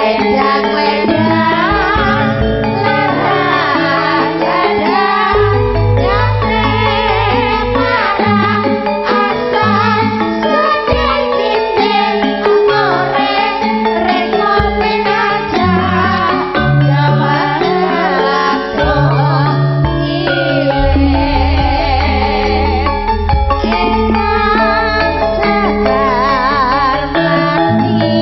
Ledang-ledang lara dada nyate marang asa sedih cinde amore retno pinaja jaman Ingkang sekar mlati.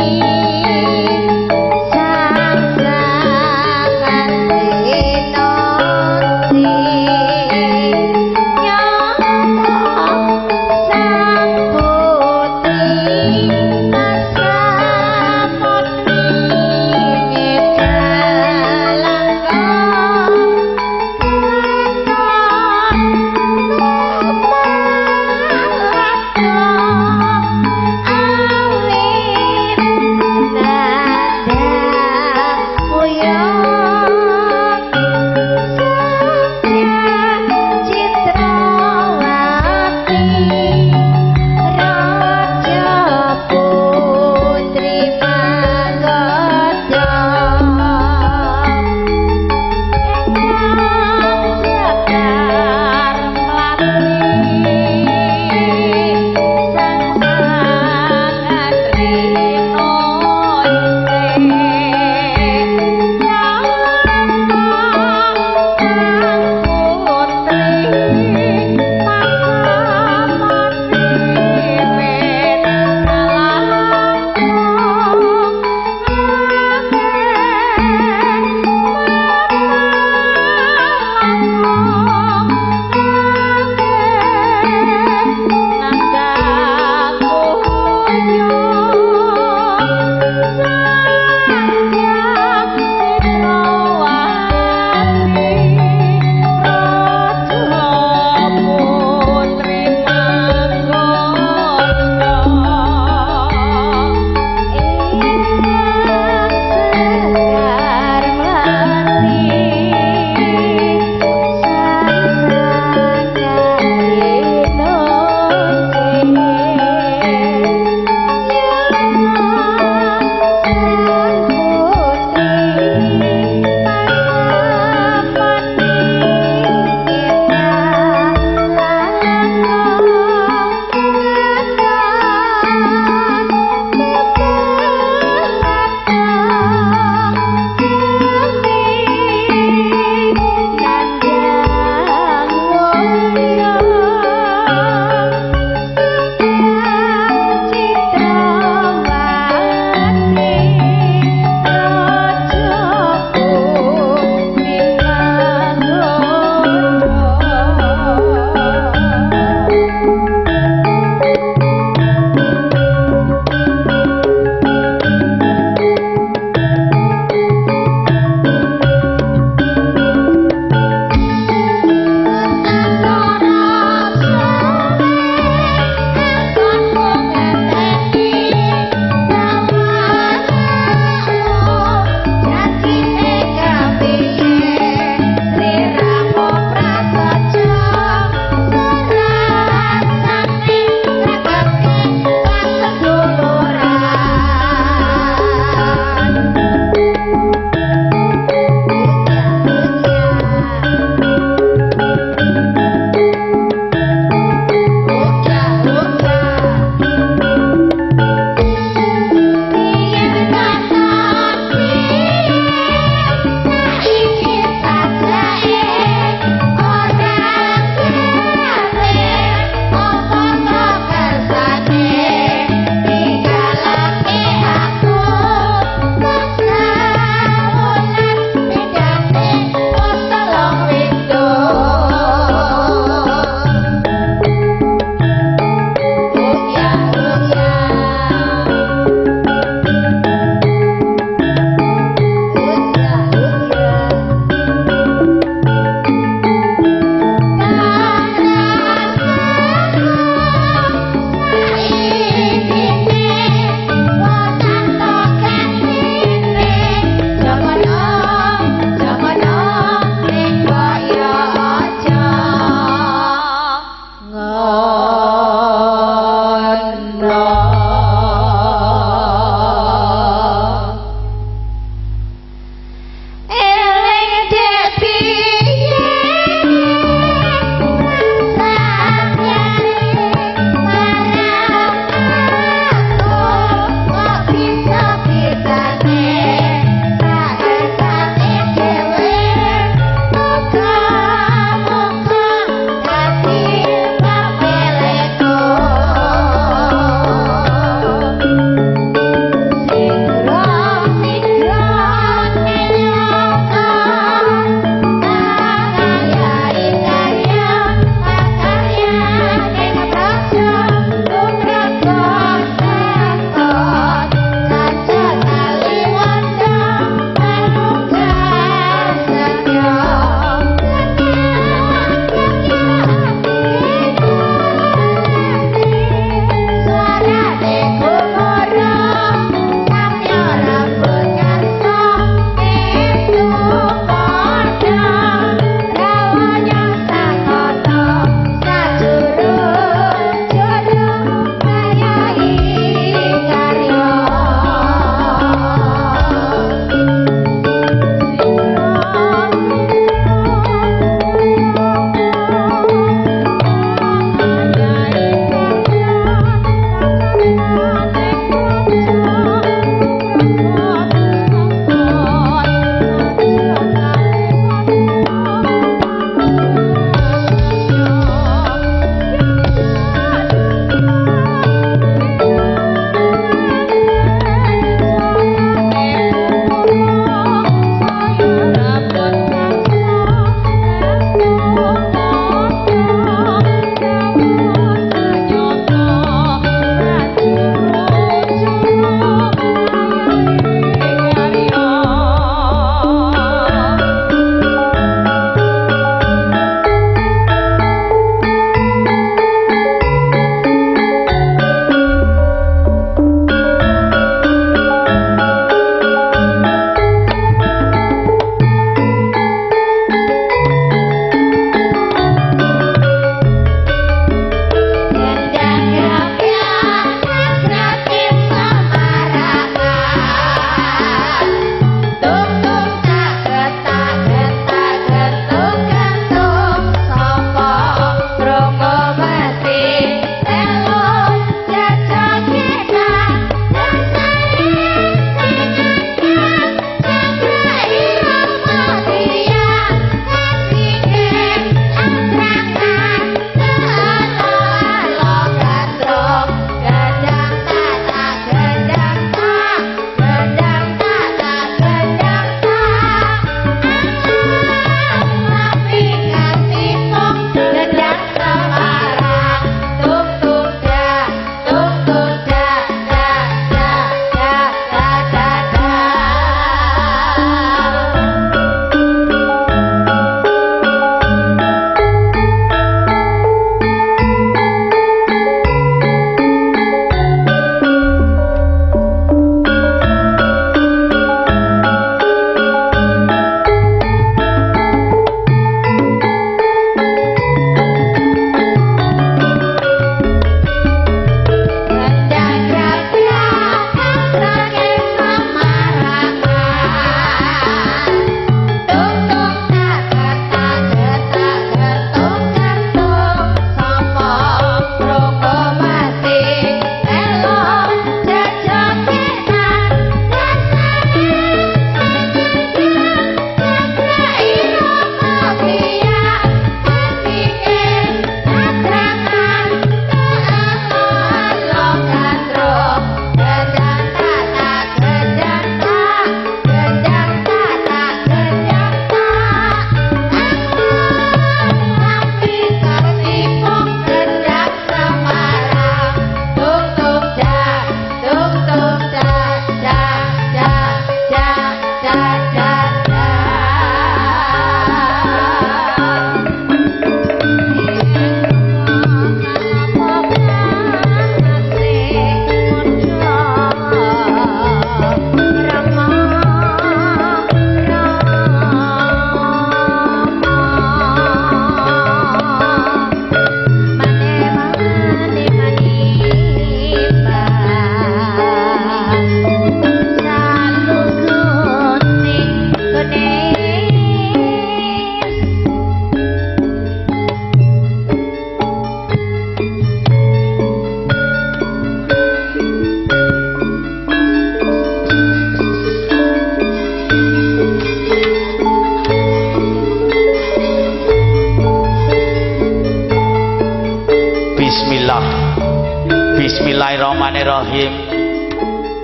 Bismillahirrahmanirrahim.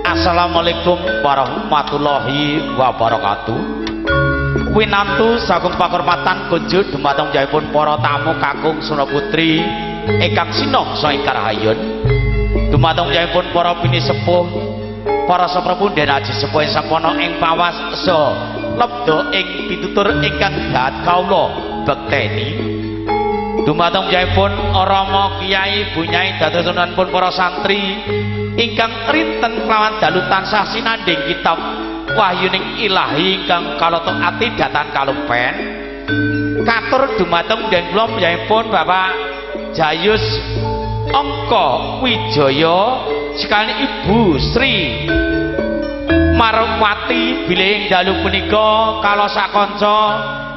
Assalamualaikum warahmatullahi wabarakatuh. Winantu sagung pakurmatan kunjuk dumateng jayipun para tamu kakung suna putri ingkang sinongsa ing karahayun. Dumateng jayipun para pinisepuh, para saprapunden aji sepuh sampana ing pawas saha lebda ing pitutur ingkang dahat kawula bekteni. Dumateng jayipun Rama Kyai Bunyai dadosanipun para santri ingkang rinten kelawan dalu tansah sinandhing kitab wahyuning ilahi ingkang kaloto ati datan kalumpen. Katur dumateng den kula piyambakipun Bapak Jayus Angka Wijaya sekalian Ibu Sri Marwati bilih ing dalu punika kalosakanca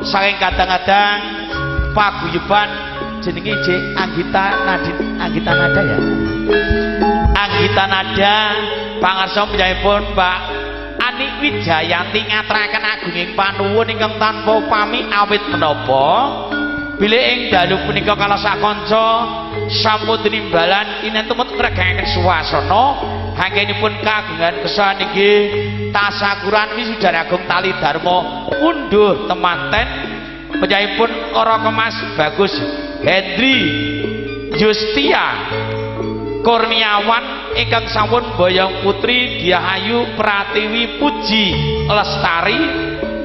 saking kadang-kadang paguyuban jenenge J Anggita Nadin Anggita Nada ya. Anggita Nada pangarsa piyambakipun Mbak Ani Wijayanti ngaturaken agunging panuwun ingkang tanpa upami awit menapa bilih ing dalu punika kalosakanca sampun tinimbalan inen tumut ngregengaken suasana anggenipun kagungan kesan inggih tasakuran wisudan agung tali dharma unduh temanten pejahipun Raka Mas Bagus Hendri Justia Kurniawan ingkang sampun boyong putri Diahayu Pratiwi Puji Lestari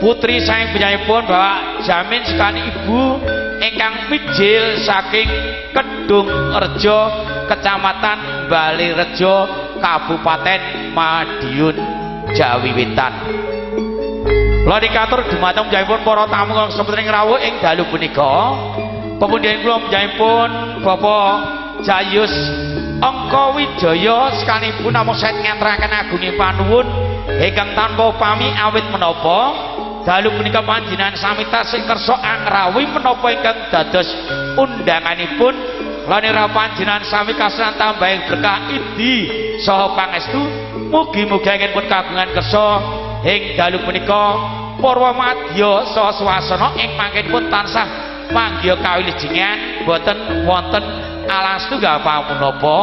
putri saking pejahipun Bapak Jamin sekali ibu ingkang mijil saking Kedung Rejo Kecamatan Balirejo Kabupaten Madiun Jawi Wetan. Lha dikatur dumateng piyambakipun para tamu kang sampun rawuh ing dalu punika. Pepundhen kula piyambakipun Bapak Jayus Angka Wijaya sekalipun namung saged ngaturaken agunging panuwun ingkang tanpa upami awit menapa dalu punika panjenengan sami tasih kersa angrawuhi menapa ingkang dados undanganipun lan ira panjenengan sami kasenan tambahing berkah idi saha pangestu mugi-mugi ingkang pun kagungan kersa ing dalu punika purwa madya saha swasana ing mangkenipun tansah manggiha kawilujengan boten wonten alas tunggal pamunapa.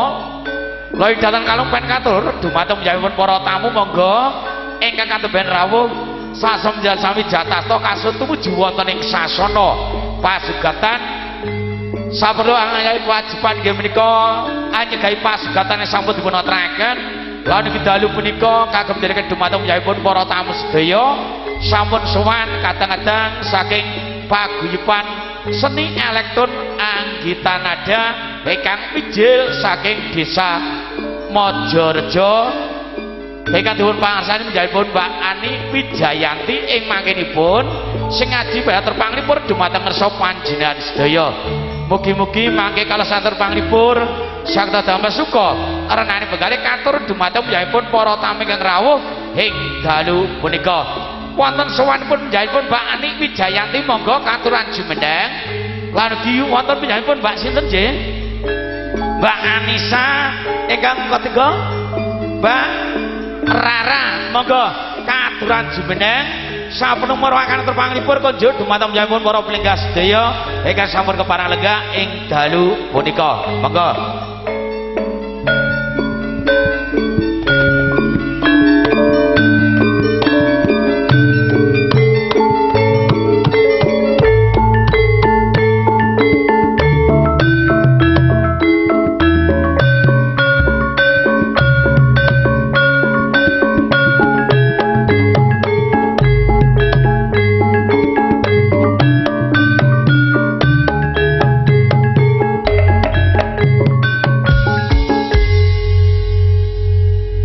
Lha dhateng kalumpen katur dumateng piyambakipun para tamu monggo ingkang kateben rawuh sasamja sami jatasta kasut tumuju wonten ing sasana pasugatan. Saperlu angayahi kewajiban nggih menika anyegahi pasugatan sampun dipun aturaken. Lan niki dalu punika kagem nderekaken dumateng piyambakipun para tamu sedaya sampun sowan kadang-kadang saking paguyuban seni elektron Anggita Nada ingkang mijil saking desa Mojorejo ingkang dipun pangarsani piyambakipun Mbak Ani Wijayanti ing mangkenipun sing ngaji badhe panglipur dumateng ngersa panjenengan sedaya. Mugi-mugi mangke kalesan panglipur sakta damel suka renane benggale katur dumateng piyambakipun para tamu ingkang rawuh ing dalu punika. Wonten sowanipun piyambakipun Mbak Ani Wijayanti monggo katuran jumeneng. Lan ugi wonten piyambakipun Mbak sinten nggih? Mbak Anisa ingkang ketiga Mbak Rara monggo katuran jumeneng. Sampun marwakan terpanglipur konjuk dumateng piyambakipun para pelenggah sedaya ingkang sampun kepareng lenggah ing dalu punika. Monggo.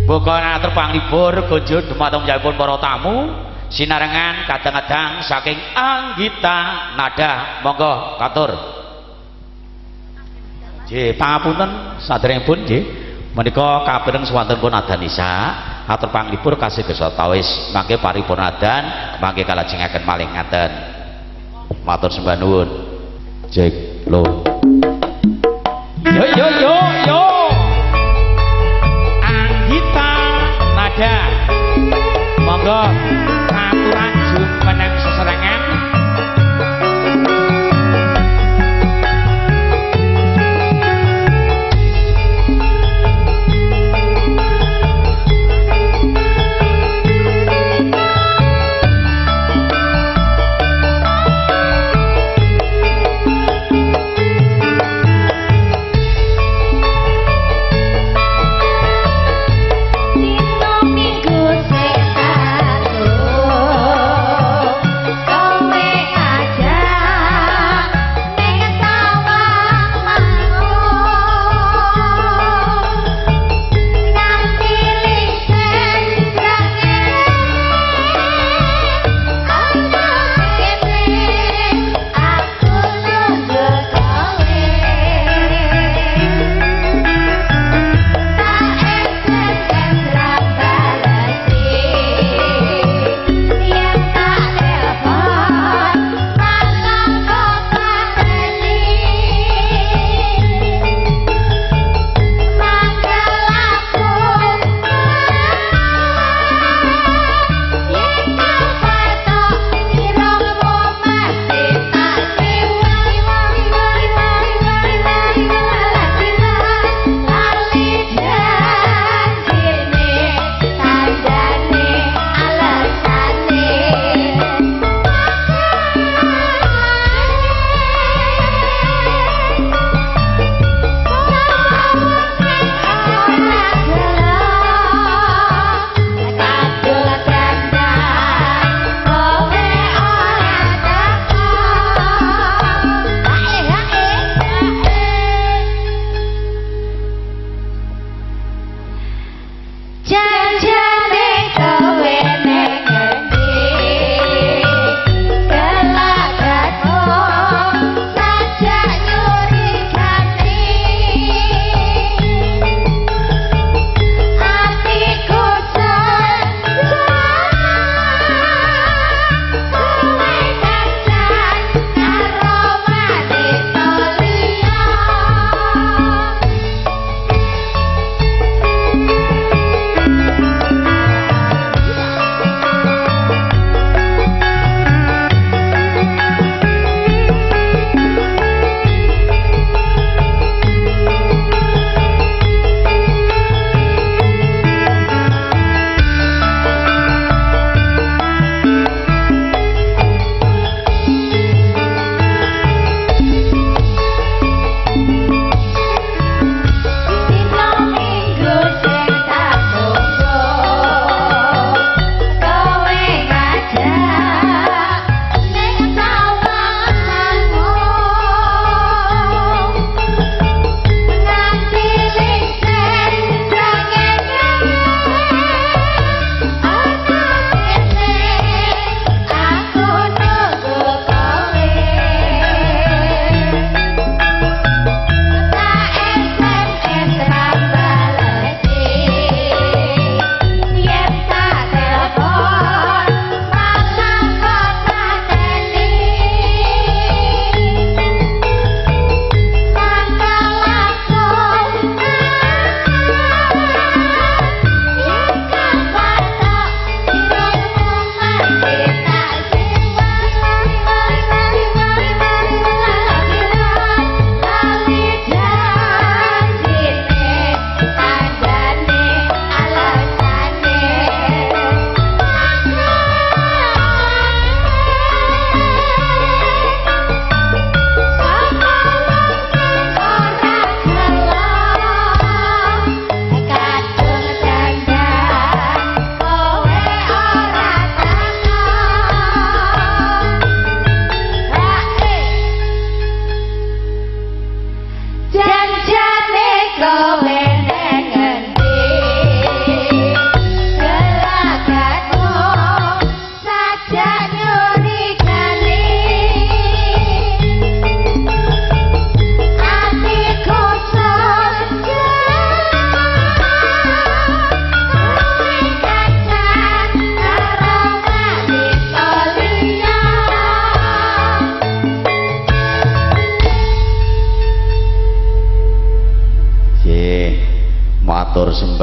Bukan atur panglipur kunjuk dumateng piyambakipun para tamu sinarengan kadang-kadang saking Anggita Nada monggo katur. Nggih pangapunten saderengipun nggih menika kapireng swanten pun adan isya atur panglipur kasih gesatawis mangke paripurna adan mangke kalajengaken malih ngaten. Matur sembah nuwun. Cek lo. Yo yo yo yo. Anggita Nada monggo katuran jumeneng seserengan.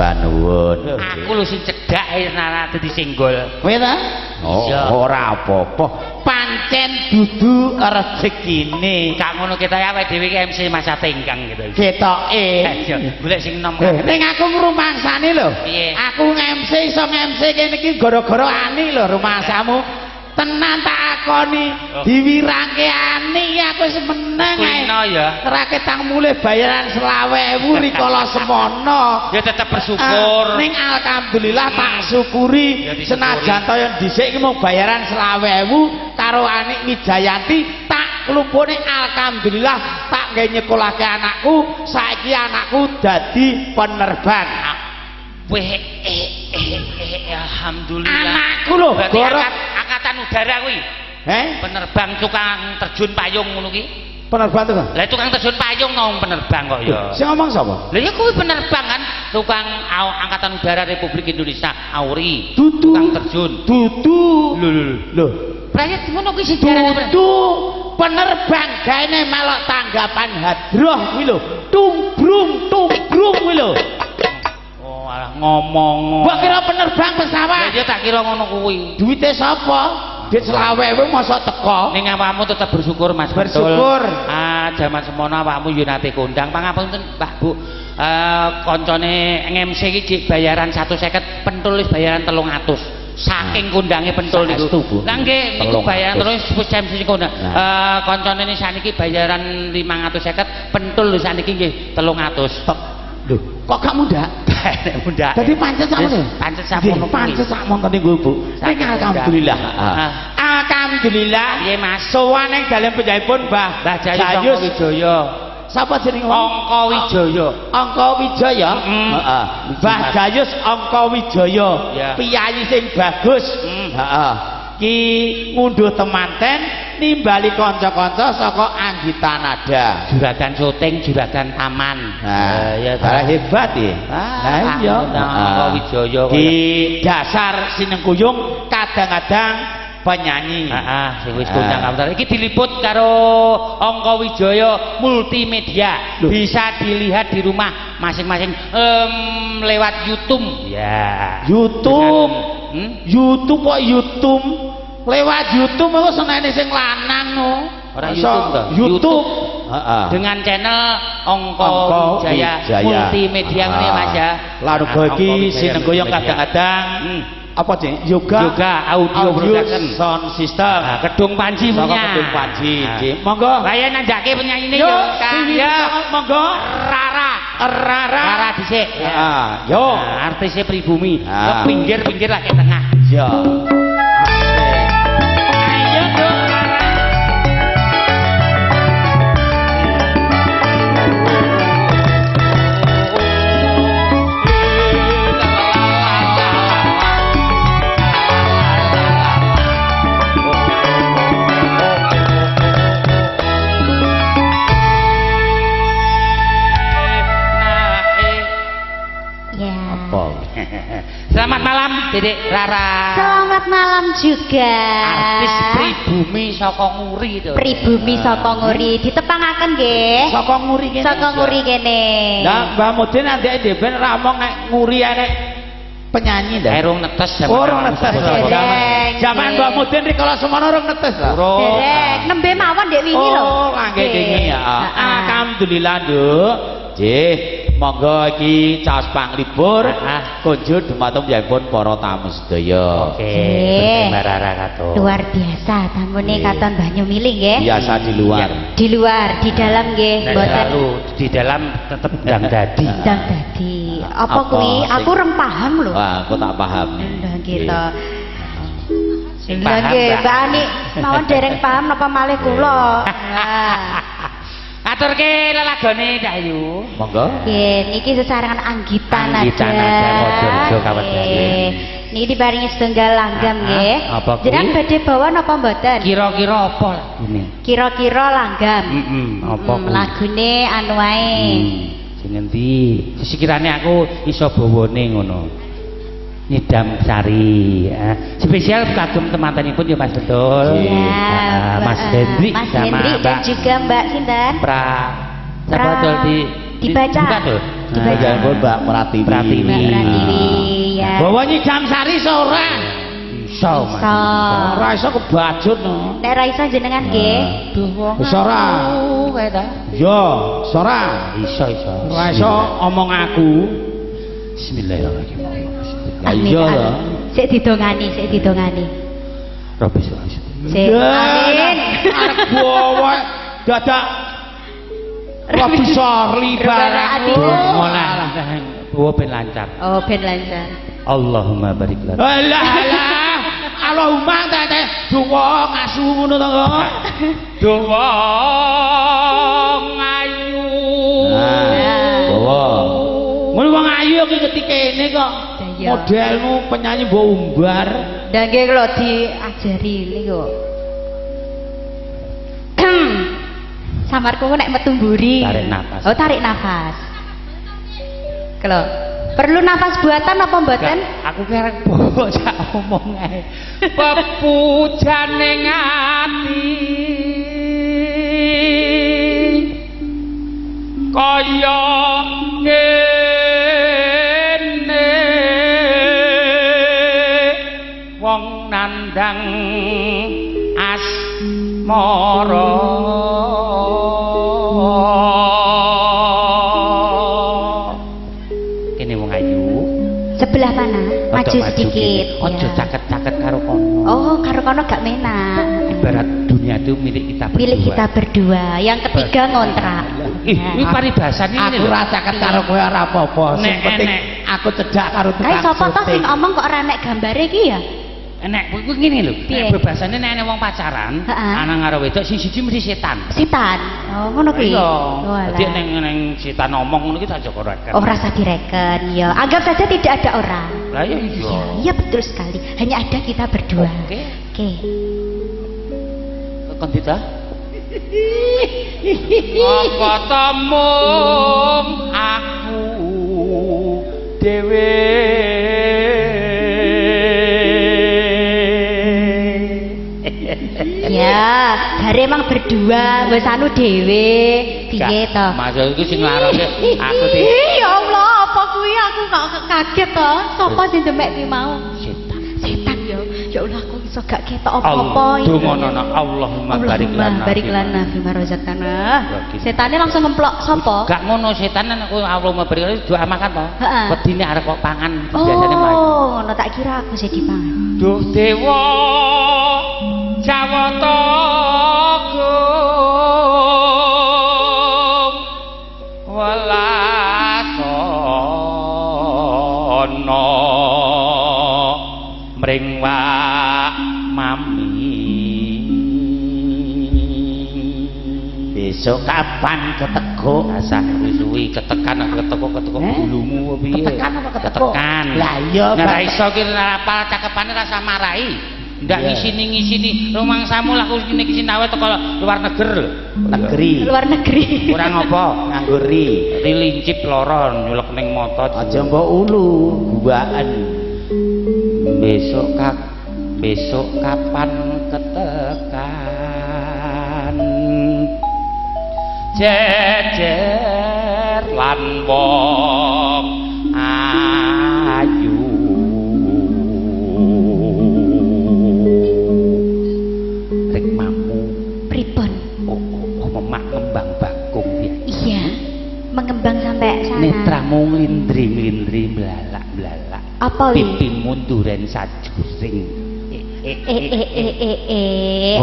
Sembah nuwun. Aku lho sing cedhak nara dadi singgol. Kowe ta? Oh, ora apa-apa. Pancen dudu rezekine. Gak ngono kita awake dhewe iki MC masa tenggang gitu. Ketoke. Iya, golek sing enom. Ning aku ngrumangsani lho. Aku nge-MC iso nge-MC kene iki gara-gara Ani lho rumangsamu. Tenan tak akoni, diwirangke Ani aku wis meneng ae. Kulino ya. Raketang mulih bayaran 25.000 rikala semono. Ya tetep bersyukur. Ning alhamdulillah tak syukuri. Senajan to yen dhisik iki mung bayaran 25.000 karo Ani Wijayanti tak klumpune alhamdulillah tak nggawe nyekolahke anakku, saiki anakku dadi penerbang. Weh, alhamdulillah. Anakku lho, angkatan udara kuwi. Penerbang tukang terjun payung ngono ki. Penerbang tukang? Lah tukang terjun payung nang penerbang kok ya. Sing ngomong sapa? Lah ya kuwi penerbang kan, tukang Angkatan Udara Republik Indonesia AURI. Dudu. Tukang terjun. Dudu. Lho lho lho. Prayet ngono kuwi sejarah. Dudu penerbang gaene melok tanggapan hadroh kuwi lho. Tungbrung tungbrung kuwi lho. Oh alah ngomong. Mbok kira penerbang pesawat. Lah ya tak kira ngono kuwi. Duwite sapa? Duit 25.000 mosok teko. Ning awakmu tetep bersyukur Mas. Bersyukur. Ah jaman semono awakmu yo nate kondang. Pangapunten Pak Bu. Koncone MC iki jek bayaran 150, pentul wis bayaran 300. Saking kondange pentul niku. Lah nggih niku bayaran terus wis MC kondang. Koncone saniki bayaran 550, pentul saniki nggih 300. Lho, kok gak mundak? Nek mundak. Dadi pancet sakmono. Pancet sakmono. Pancet sakmono niku, Bu. Ning alhamdulillah. Alhamdulillah. Piye Mas? Sowan ing dalem panjenenganipun Mbah Jayus Wijaya. Sapa jenenge? Angka Wijaya. Angka Wijaya? Heeh. Mbah Jayus Angka Wijaya. Piyayi sing bagus. Heeh. Ki ngunduh temanten nimbali kanca-kanca saka Anggita Nada. Juragan syuting, juragan taman. Nah, ya hebat ya. Lah iya, Angka Wijaya di dasar Sinengkuyung kadang-kadang penyanyi. Heeh, sing wis kondang kamu. Iki diliput karo Angka Wijaya Multimedia. Bisa dilihat di rumah masing-masing lewat YouTube. Ya. YouTube. YouTube kok YouTube. Lewat YouTube aku senene sing lanang no. Ora YouTube to. YouTube. Heeh. Dengan channel Angka Wijaya Multimedia ngene Mas ya. Lan uga iki Sinengkuyung kadang-kadang apa jenenge? Yoga Audio Production Sound System. Nah, Kedung Panji punya. Kedung Panji. Nggih. Monggo. Lah ya nandhake penyanyine yo. Ya, monggo. Rara. Rara. Rara dhisik. Heeh. Yo. Artise pribumi. Ke pinggir-pinggir lah ke tengah. Yo. Ayo dong Rara. Selamat malam Dedek Rara. Selamat malam juga. Artis pribumi saka Nguri to. Pribumi saka Nguri ditepangaken nggih. Saka Nguri kene. Saka Nguri kene. Lah Mbah Mudin andek ben ra omong nek Nguri enek penyanyi ndak. Erung netes jaman. Urung netes. Jaman Mbah Mudin rikala semono urung netes lho. Derek, nembe mawon ndek wingi lho. Oh, nggih wingi ya. Alhamdulillah, Nduk. Nggih. Monggo iki caos panglipur kunjung dumateng piyambakipun para tamu sedaya. Oke, Mbak Rara katon. Luar biasa tamune katon banyu mili nggih. Biasa di luar. Di luar, di dalam nggih, mboten. Di dalam tetep ndang dadi. Ndang dadi. Apa kuwi? Aku rem paham lho. Wah, aku tak paham. Ndang gitu. Sing paham. Nggih, Mbak Ani mawon dereng paham napa malih kula. Aturke lelagone Cahyu. Monggo. Nggih, niki sesarengan Anggita Nada. Anggita Nada Mojorejo Kawedane. Niki diparingi setunggal langgam nggih. Jenengan badhe bawa napa mboten? Kira-kira apa lagune? Kira-kira langgam. Heeh, apa kuwi? Lagune anu wae. Sing endi? Sekirane aku iso bawane ngono. Nyidam Sari. Spesial kagem temantenipun ya Mas Betul. Ya, Mas Hendrik Mas sama Hendrik Mbak dan juga Mbak sinten? Pra. Sapa dol di dibaca. Buka dol. Dibaca. Pun Mbak Pratiwi. Pratiwi. Mbak Pratiwi ya. Bawa nyidam sari iso ora? Iso, Mas. Iso. Ora iso kebajut no. Nek ra iso jenengan nggih. Duh wong. Iso ora? Kae ta. Yo, iso ora? Iso iso. Ora iso omong aku. Bismillahirrahmanirrahim. Lah iya lho. Sik didongani, sik didongani. Rabbi sholli. Sik. Amin. Arep bawa dadak Rabbi sholli barang. Ngolah. Bawa ben lancar. Oh, ben lancar. Allahumma barik lana. Alah alah. Allahumma teh donga ngasu ngono to kok. Donga ayu. Bawa. Ngono wong ayu iki ngerti kene kok. Modelmu penyanyi mbok umbar. Ndak nggih lho diajari niku. Samarku nek metu mburi. Tarik nafas. Oh, tarik nafas. Kalau perlu nafas buatan apa mboten? Aku kerek bocah omong ae. Pepujane ati kaya ngene wong nandang asmara. Kene wong ayu. Sebelah mana? Maju sedikit. Ojo caket-caket karo kono. Oh, karo kono gak menak. Ibarat dunia itu milik kita berdua. Milik kita berdua. Yang ketiga ngontrak. Ih, ini paribasan ini Aku ora caket karo kowe ora apa-apa. Sing penting aku cedhak karo tukang. Kae sapa to sing omong kok ora nek gambare iki ya? Nek kuwi ngene lho. Nek bebasane nek ana wong pacaran, lanang karo wedok sing siji mesti setan. Setan. Oh, ngono kuwi. Iya. Dadi ning setan omong ngono ki tak joko reken. Oh, rasa direken ya. Anggap saja tidak ada orang. Lah iya. Iya betul sekali. Hanya ada kita berdua. Oke. Oke. Kon ta? Apa temung aku dhewe. Ya, jare emang berdua, wis anu dhewe. Piye to? Maksud iku sing nglaroke aku sing. Ya Allah, apa kuwi aku kok kaget to? Sapa sing demek kuwi mau? Setan. Setan ya. Ya Allah, aku iso gak ketok apa-apa. Dongono Allahumma barik lana. Barik lana fima razaqtana. Setane langsung ngemplok sapa? Gak ngono setan aku Allahumma barik lana doa makan to. Wedine arep kok pangan biasane mlayu. Oh, ngono tak kira aku sing dipangan. Duh dewa Jawata agung welasana mring mami. Besok kapan ketekuk? Asah suwi ketekan ketekuk ketekuk bulumu piye? Ketekan apa ketekuk? Ketekan. Lah iya nek ra iso ki ora cakepane rasa marai. Ndak ngisini-ngisini rumangsamu lah aku ngene iki sinawe teko luar negeri lho. Negeri. Luar negeri. Kurang apa? Nganggo ri. Dilincip loro nyulek ning mata. Aja mbok ulu, guwaken. Besok besok kapan ketekan? Jejer lan wong ayu. Rikmamu pripun? Oh, memak ngembang bakung ya. Iya, mengembang sampai sana. Netramu nglindri-nglindri mlalak-mlalak. Apa wi? Pipimu duren sajuring.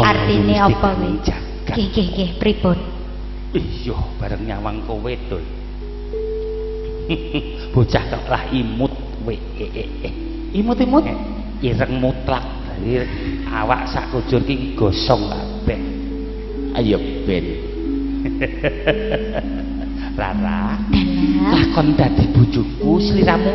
Artine apa wi? Nggih, nggih, nggih, pripun? Iya, bareng nyawang kowe dul. Bocah kok lah imut we. Imut-imut? Ireng mutlak. Awak sak kujur ki gosong kabeh. Ayo ben. Rara, lakon dadi bojoku sliramu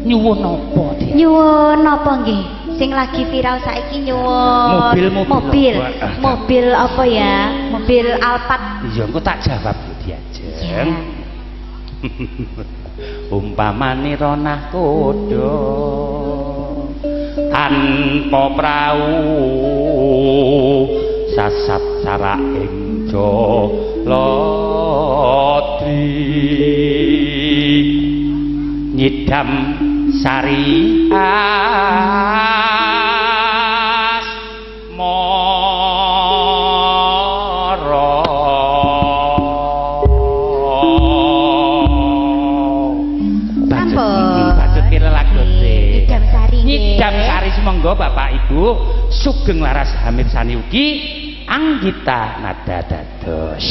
nyuwun apa dia? Nyuwun apa nggih? Sing lagi viral saiki nyuwun mobil mobil apa ya? Mobil Alphard. Iya, engko tak jawab yo diajeng. Umpamane ronah kuda tanpa prau sasat sarak ing jaladri. Nyidam sari asmara. Sampun. Bacut ki lelagote. Nyidam sari. Nyidam sari sumangga Bapak Ibu sugeng laras hamirsani ugi Anggita Nada dados.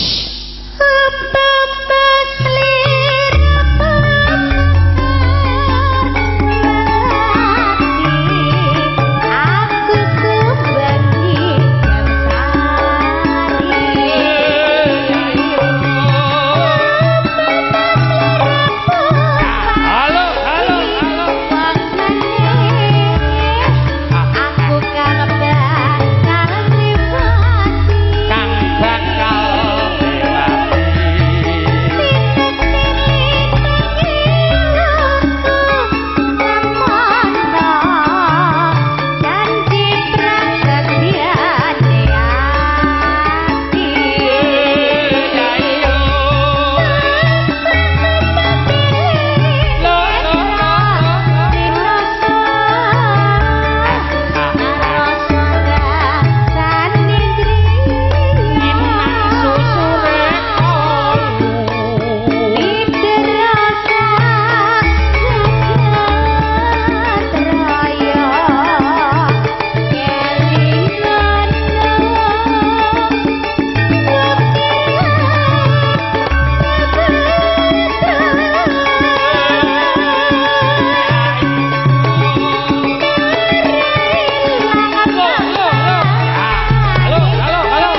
Halo, halo, halo. Aku kang bakal ngliwati. Kang bakal lewati. Janji prasetyane ati. Halo, halo, halo.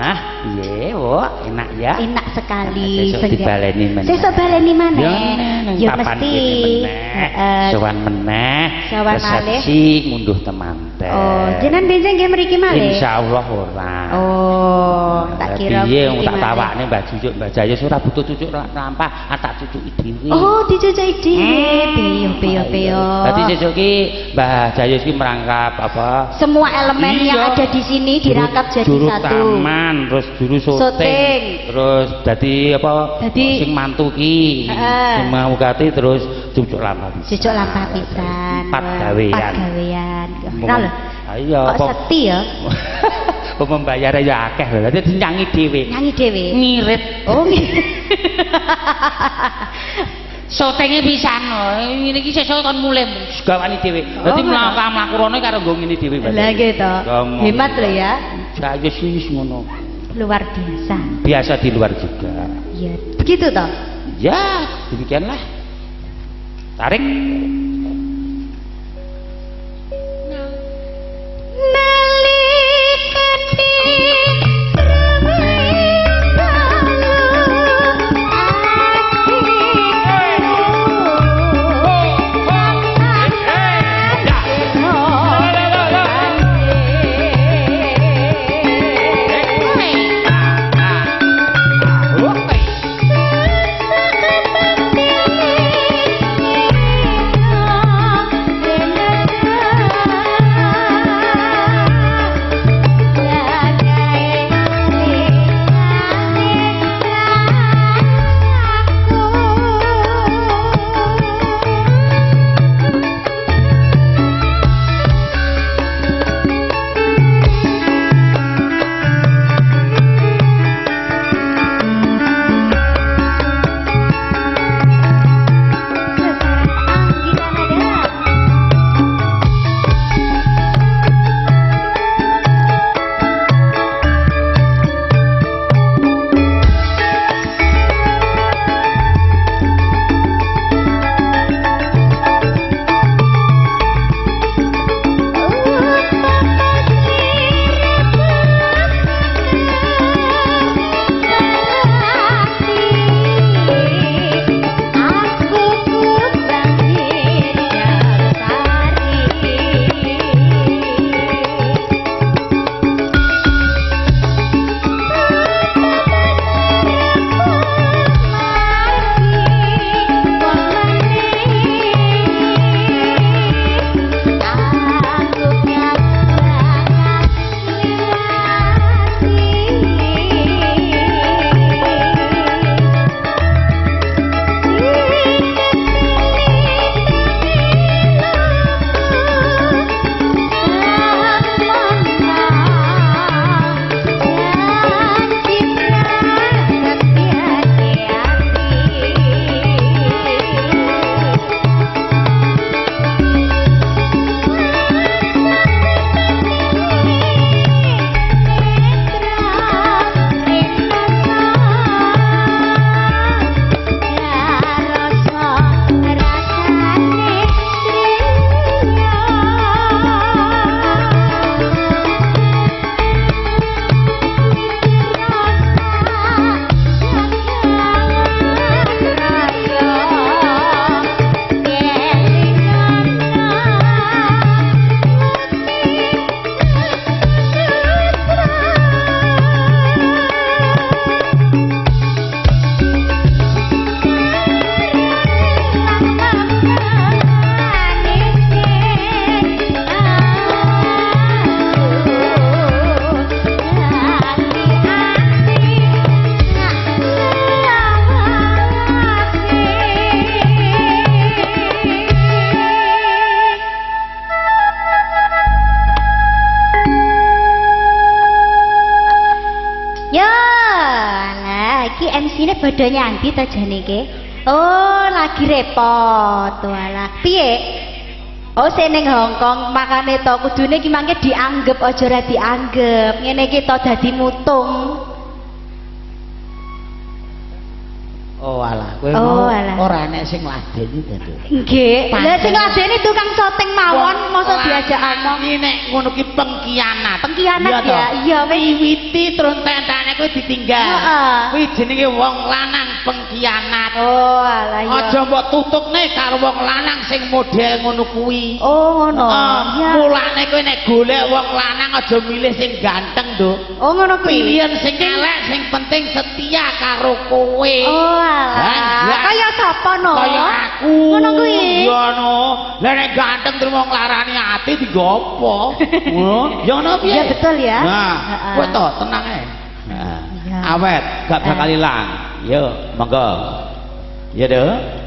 Ah, iya, wo, enak ya. Enak sekali. Sesuk dibaleni meneh. Sesuk baleni maneh. Ya, nang Ya papan mesti. kene meneh. Heeh. Sowan meneh. Sowan malih. Resepsi ngunduh temanten. Oh, jenengan benjang nggih mriki malih. Insyaallah ora. Oh, tak kira piye wong mriki tak malih. tawakne Mbah Cucuk, Mbah Jaya ora butuh cucuk lampah, ah tak cucuki dhewe. Oh, dicucuki dhewe. Beyo beyo beyo. Dadi sesuk ki Mbah Jaya iki merangkap apa? Semua elemen Iya. yang ada di sini dirangkap jadi juru satu. taman, terus juru syuting, Syuting. terus dadi apa? Dadi- sing mantu ki, Heeh. sing mau kate terus cucuk lampah pisan. Cucuk lampah pisan. Empat Wah, gawean. Empat gawean. Ora lho. Ayo, Kok seti ya? Pembayare ya akeh lho. Dadi nyanyi dhewe. Nyanyi dhewe. Ngirit. Oh, ngirit. Syutinge pisan. Ngene iki sesuk kon mulih gawani dhewe. Dadi Oh, ngono. mlaku-mlaku rono karo nggo ngene dhewe. Lah nggih to. Hemat lho ya. Jayus wis ngono. Luar biasa. Biasa di luar juga. Iya, begitu toh. Ya, demikianlah. Tarik. Aku padha nyandi ta jane iki? Oh, lagi repot. Walah, piye? Oh, sing ning Hongkong makane to kudune iki mangke dianggep aja ora dianggep. Ngene iki to dadi mutung. Oh alah, kowe mau ora enek sing ngladeni to, Nduk. Nggih. Lah sing ngladeni tukang syuting mawon, mosok diajak omong. Iki nek ngono ki pengkhianat. Pengkhianat ya. Iya, wiwiti terus entek-enteke kowe ditinggal. Kuwi jenenge wong lanang pengkhianat. Oh alah iya. Aja mbok tutukne karo wong lanang sing model ngono kuwi. Oh ngono. Mulane kowe nek golek wong lanang aja milih sing ganteng, Nduk. Oh ngono kuwi. Pilihan sing elek sing penting setia karo kowe. Oh alah. Kaya sapa no? Kaya aku. Ngono kuwi. Iya no. Lah nek ganteng terus wong nglarani ati dienggo apa? Ngono. Ya ngono piye? Iya betul ya. Nah, kowe to tenang ae. Heeh. Awet, gak bakal ilang. Yo, monggo. Ya, Nduk.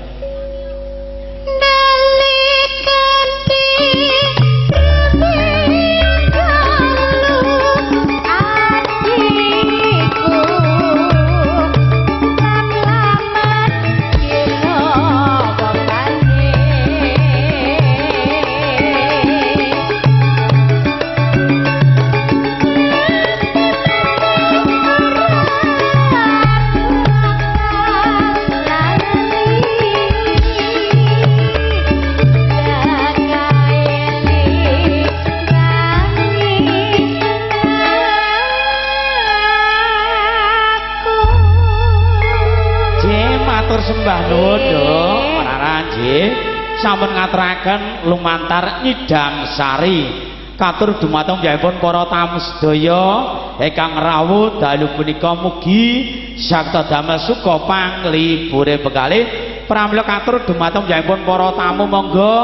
Sembah nuwun, Nduk. Rara nggih. Sampun ngaturaken lumantar nyidam sari. Katur dumateng piyambakipun para tamu sedaya ingkang rawuh dalu punika mugi sakta damel suka panglibure bekalih. Pramila katur dumateng piyambakipun para tamu monggo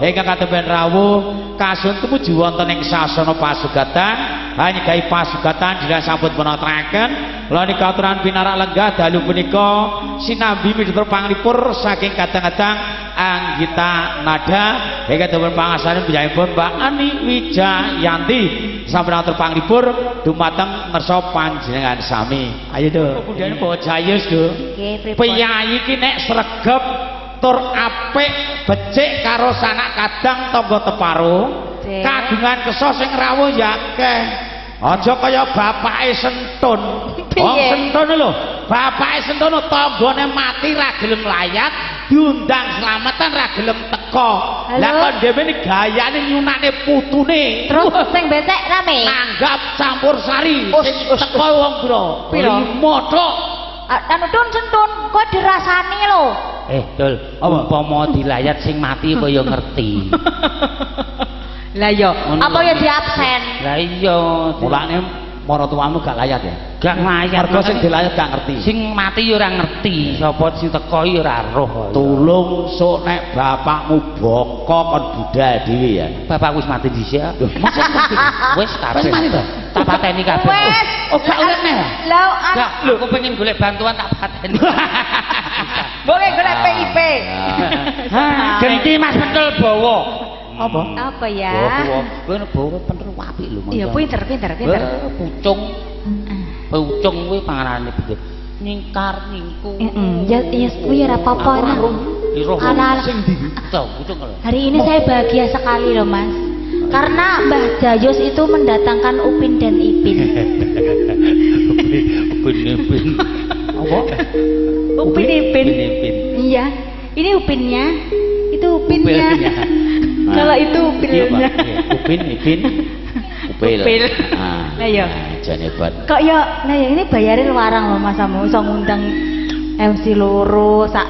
ingkang katempen rawuh kasun tumuju wonten ing sasana pasugatan. Hanyegahi pasugatan dina sampun punaturaken. Lan katuran pinarak lenggah dalu punika sinambi miturut panglipur saking kadang-kadang Anggita Nada ingkang dipun pangasani piyambakipun Mbak Ani Wijayanti sampun atur panglipur dumateng ngersa panjenengan sami. Ayo Nduk. Kemudian bawa Jayus, Nduk. Nggih, pripun? Piyayi iki nek sregep tur apik becik karo sanak kadang tangga teparo, kagungan kersa sing rawuh ya akeh. Aja kaya bapake Sentun. Wong Sentun lho, bapake Sentun tanggane mati ra gelem layat, diundang slametan ra gelem teka. Lah kok dhewe ni gayane nyunane putune. Terus sing becek rame. Nanggap campur sari. Sing teka wong pira? 5 tok. Anu Tun Sentun kok dirasani lho. Dul, umpama dilayat sing mati apa ya ngerti. Lah iya, apa ya diabsen? Lah iya, mulane maratuwamu gak layat ya? Gak layat. Mergo sing dilayat gak ngerti. Sing mati ya ora ngerti, sapa sing teko ya ora roh. Tulung sok nek bapakmu bongko kon budal dhewe ya. Bapakku wis mati dhisik. Lho, masa mati? Wis kabeh. Wis mati to? Tak pateni kabeh. Wis. Oh, gak urip neh. Lah, gak, aku pengen golek bantuan tak pateni. Boleh golek PIP. Genti Mas Pentul bawa. Apa? Apa ya? Kowe bawa pentul apik lho. Iya, pinter. Pucung. Pucung kuwi panganane pinter. Nyingkar nyingku. Heeh, ya kuwi ora apa-apa. Ala sing ndi? Pucung lho. Hari ini saya bahagia sekali loh, Mas. Karena Mbah Jayus itu mendatangkan Upin dan Ipin. Upin Ipin. Apa? Upin Ipin. Iya. Ini Upinnya, itu Upinnya. Kalau itu upilnya. Upin, Ipin, upil. Upil. Nah ya. Jan hebat. Kok ya, nah ya ini bayarin larang loh Mas Amu, iso ngundang MC loro sak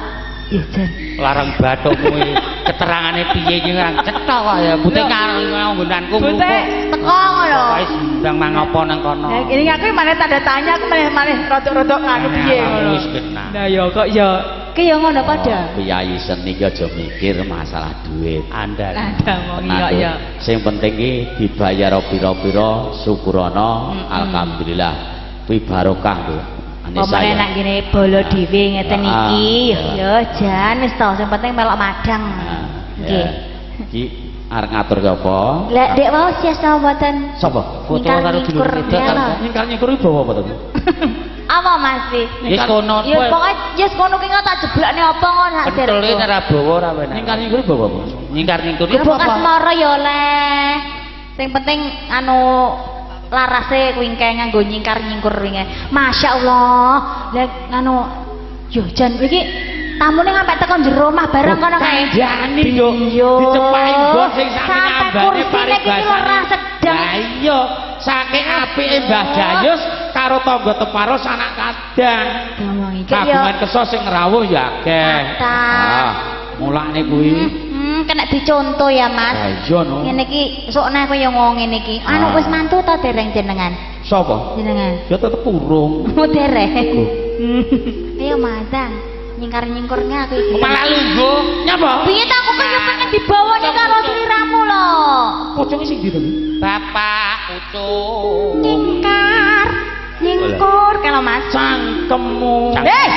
ya jan. Larang bathukmu iki keterangane piye iki ora cetha kok ya. Bute nggonanku. Bute teko ngono. Wis ndang mangopo nang kono. Nah, ini aku malah tanda tanya aku malah rodok-rodok anu piye ngono. Wis genah. Nah ya kok ya ki ya ngono padha. Piyayi seni ki aja mikir masalah duit. Andal. Ada wong kok ya. Sing penting ki dibayar pira-pira syukurana alhamdulillah. Kuwi barokah lho. Pemene nek ngene bolo dhewe ngeten iki ya jan wis to sing penting melok madang. Nggih. Iki Arep ngaturke apa? Lah dek wau sias napa mboten? Sapa? Foto karo dulur wedok. Nyingkar nyingkur iki bawa apa to? Apa Mas Wi? Wis kono. Ya pokoke wis kono ki tak jeblakne apa ngono sak Pentol iki ora bawa ora penak. Nyingkar nyingkur bawa apa? Nyingkar nyingkur iki apa? Asmara ya oleh. Sing penting anu larase kuwi engke nganggo nyingkar nyingkur wingi. Masyaallah. Lah anu yo jan iki tamune sampe teko jero omah bareng kono kae. Kandhani yo dicepaki nggon sing sami ambane paribasane. Lah iya, saking apike Mbah Jayus karo tangga teparo sanak kadang. Kagungan kersa sing rawuh ya akeh. Ah, mulane kuwi. Kena dicontoh ya Mas. Lah iya no. Ngene iki sokne kaya ngomong ngene iki. Anu wis mantu ta dereng jenengan? Sapa? Jenengan. Ya tetep urung. Oh dereng. Ayo Mas. Nyingkar-nyingkurnya aku iki. Malah lungguh. Nyapa? Piye ta aku kaya pengen dibawa ning karo sliramu lho. Pocong sing ndi to? Bapak pucung. Nyingkar, nyingkur kalau Mas. Cangkemmu. Eh.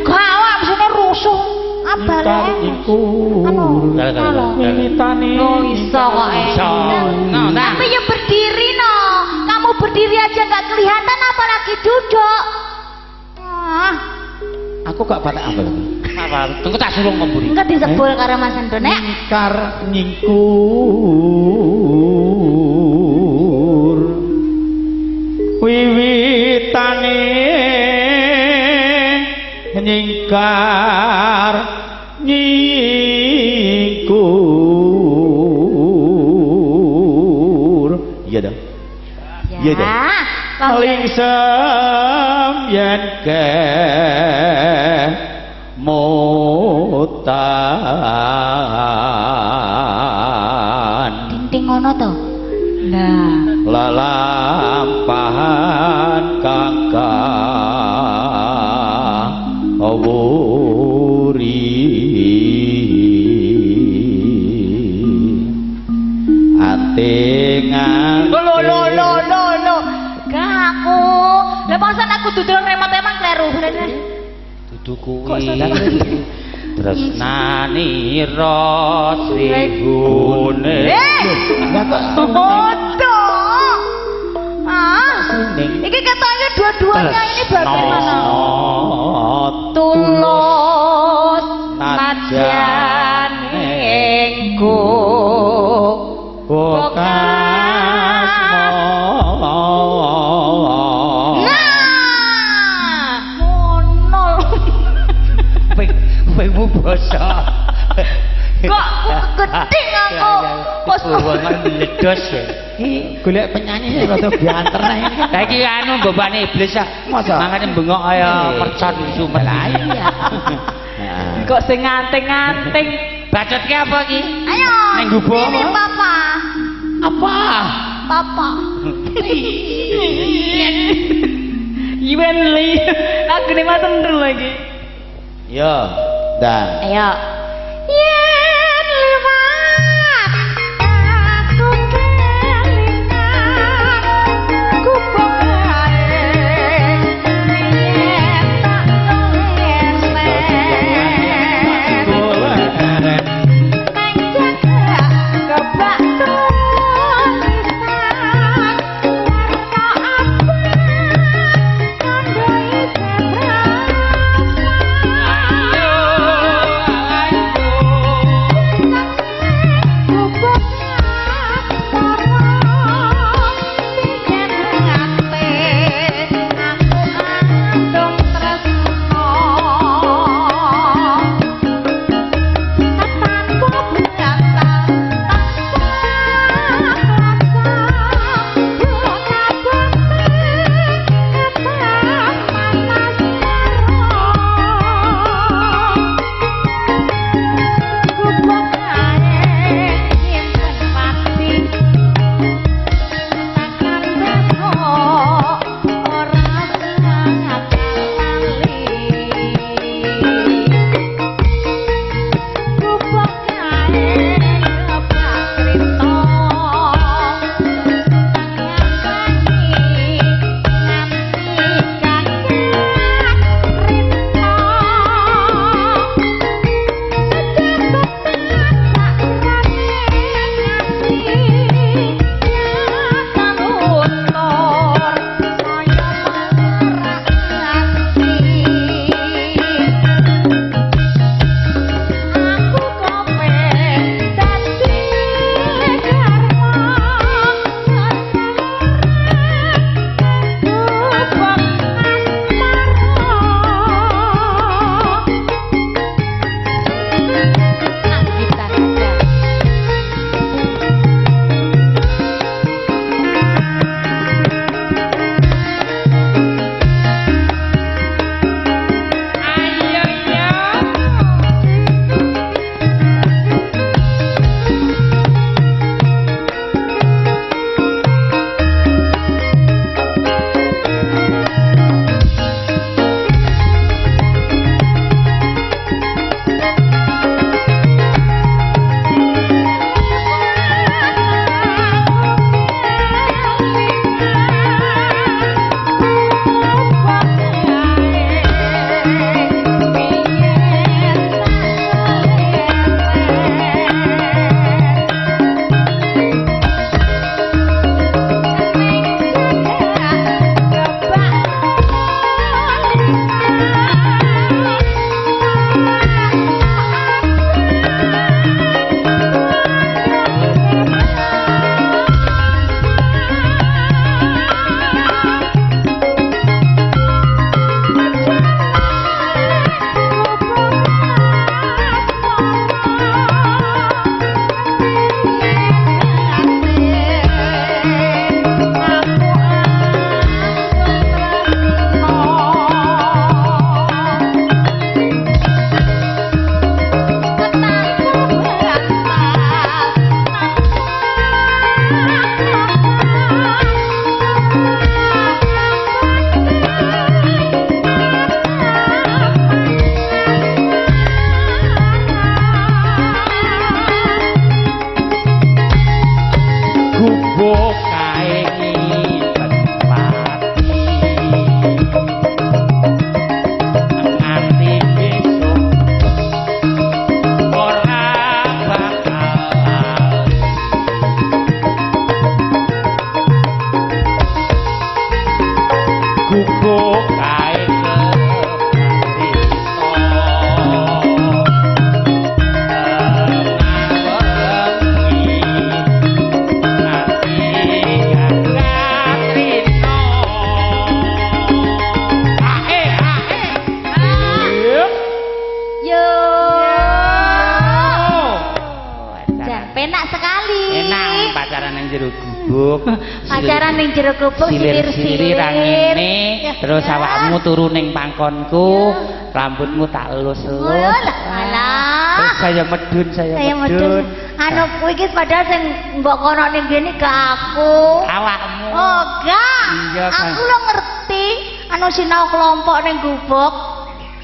Gak awak mesine rusuh. Abale. Nyingkur. Anu. Wiwitane. Oh iso kok. Iso. Tapi ya berdiri no. Kamu berdiri aja nggak kelihatan apalagi duduk. Ah. Aku gak batak apa lho. Apa? Tunggu tak sulung mburi. Engko disebul karo Mas Endo nek. Nyingkar nyingkur. Wiwitane nyingkar nyingkur. Iya dah. Iya dah. Lingsem yen kemutan. Ding-ding ngono to. Lah lelampahan kang kawuri antingan. Lho lho lho lho lho. Gak aku. Lah pasan aku dudul remote emang kleru. Dudu kuwi. Tresnanira sribune. Lah kok foto. Ah, iki ketoknya dua-duanya ini bagaimana? Tulus nadyan ing Nah, ngono. Pingmu bosok. Kok gedhe aku. Wongan meledos ya. Iki golek penyanyi rada banter ae. Lah iki anu mbobane iblis ah. Masa? Mangane bengok kaya mercon sumet. Lah iya. Kok sing nganting-nganting. Bacotke apa iki? Ayo. Ning gubuk. Ini papa. Apa? Papa. Iwan li. Lagune Mas Endul lagi. Yo, dan. Ayo. Yen liwat aku kelingan gubuk kae yen tak leren neng jaga kebak tulisan warna apa kandhai sebrang. Penak sekali. Enak pacaran ning jero gubuk. Pacaran ning jero gubuk silir-silir angine, terus awakmu turu ning pangkonku, rambutmu tak elus-elus. Alah. Terus saya medun, saya medun. Anu kuwi iki padahal sing mbok kono ning kene gak aku. Awakmu. Oh, gak. Iya, aku lo ngerti anu sinau kelompok ning gubuk.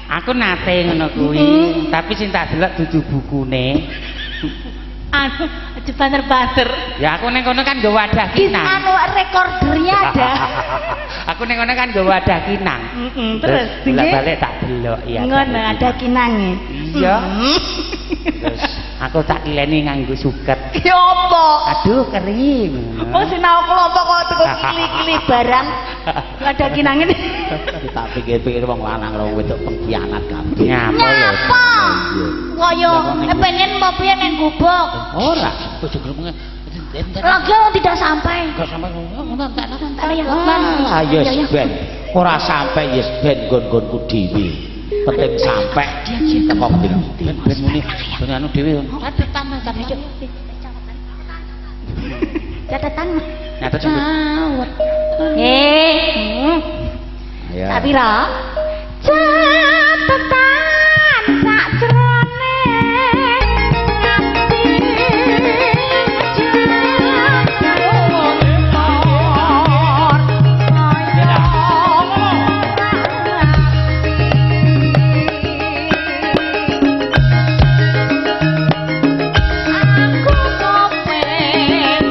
Aku nate ngono kuwi, tapi sing tak delok dudu bukune. Anu aja banter-banter. Ya aku ning kono kan nggo wadah kinang. Anu recordernya ada. Aku ning kono kan nggo wadah kinang. Terus bolak-balik tak delok ya. Ngono ada kinange. Iya. Terus aku tak kileni nganggo suket. Ki opo? Aduh kering. Oh sinau kelompok kok teko kili-kili barang. Ada kinange. Tak pikir-pikir wong lanang karo wedok pengkhianat kabeh. Nyapa lho. Kaya pengen mau piye ning gubuk. Ora, bojo gremenge. Lagi tidak sampai. Enggak sampai ngono entek ya. Ah, yes ben. Ora sampai yes ben nggon-nggonku dhewe. Penting sampai teko ngendi. Ben muni ben anu dhewe. Catatan catatan. Nyatet. Tak pira? Catatan sak jrone ati. Aku kopen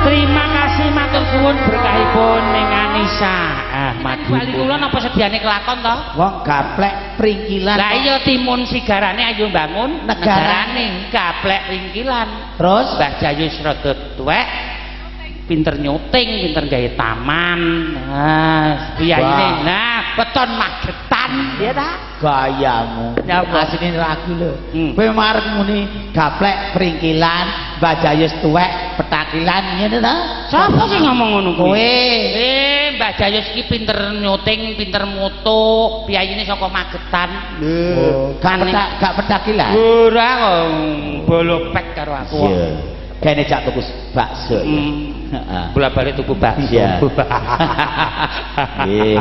Terima kasih matur suwun berkahipun ning Anissa. Ah, madu. Bali kula napa sediane kelakon to? Wong gaplek pringkilan. Lah iya timun sigarane ayo bangun negarane gaplek pringkilan. Terus Mbah Jayus rada tuwek, pinter nyuting, pinter gawe taman. Nah, piyayine. Nah, weton Magetan, ya ta? Gayamu. Asline lagu lho. Kowe marek muni gaplek pringkilan, Mbah Jayus tuwek petakilan ngene ta? Sapa sing ngomong ngono kuwi? Kowe. Mbah Jayus iki pinter nyuting, pinter moto, piyayine saka Magetan. Lho, gak petakilan. Ora kok bolopek karo aku. Iya. Kene jak tuku bakso ya. Heeh. Bola-balik tuku bakso. Iya. Nggih.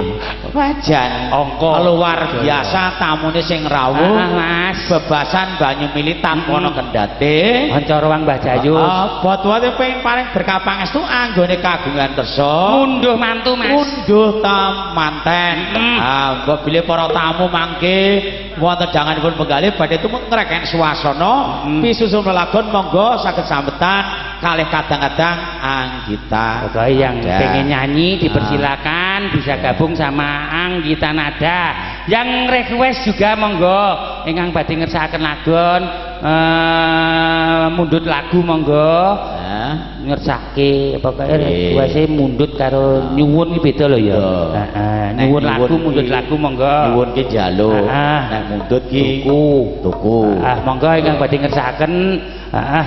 Wajan Angka luar biasa tamune sing rawuh. Mas. Bebasan banyu mili tampono kendate. Kanca ruang Mbah Jayus. Heeh, pengen paling berkah pangestu anggone kagungan kersa. Munduh mantu, Mas. Munduh tam manten. Ah, mbok bilih para tamu mangke wonten danganipun penggalih badhe tumut ngreken swasana pisusun lelagon monggo saged sambetan kalih kadang-kadang Anggita. Pokoknya yang pengen nyanyi dipersilakan bisa gabung sama Anggita Nada. Yang request juga monggo ingkang badhe ngersakaken lagon mundut lagu monggo. Ngersake pokoke request mundut karo nyuwun iki beda lho ya. Heeh, nyuwun lagu mundut lagu monggo. Nyuwun ki njaluk, nek mundut ki tuku. Ah, monggo ingkang badhe ngersakaken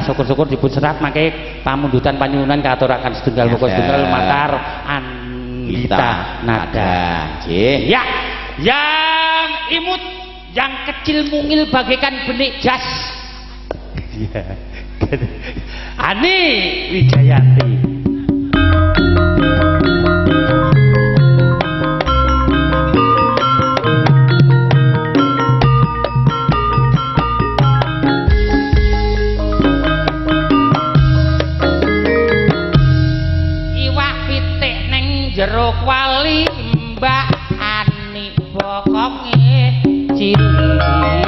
syukur-syukur dipun serat mangke pamundutan panyuwunan kaaturaken setunggal muka setunggal lumantar Anggita Nada. Nggih. Ya, yang imut, yang kecil mungil bagaikan benik jas. Iya. Ani Wijayanti. Iwak pitik ning jero kwali Mbak Ani bokonge cilik.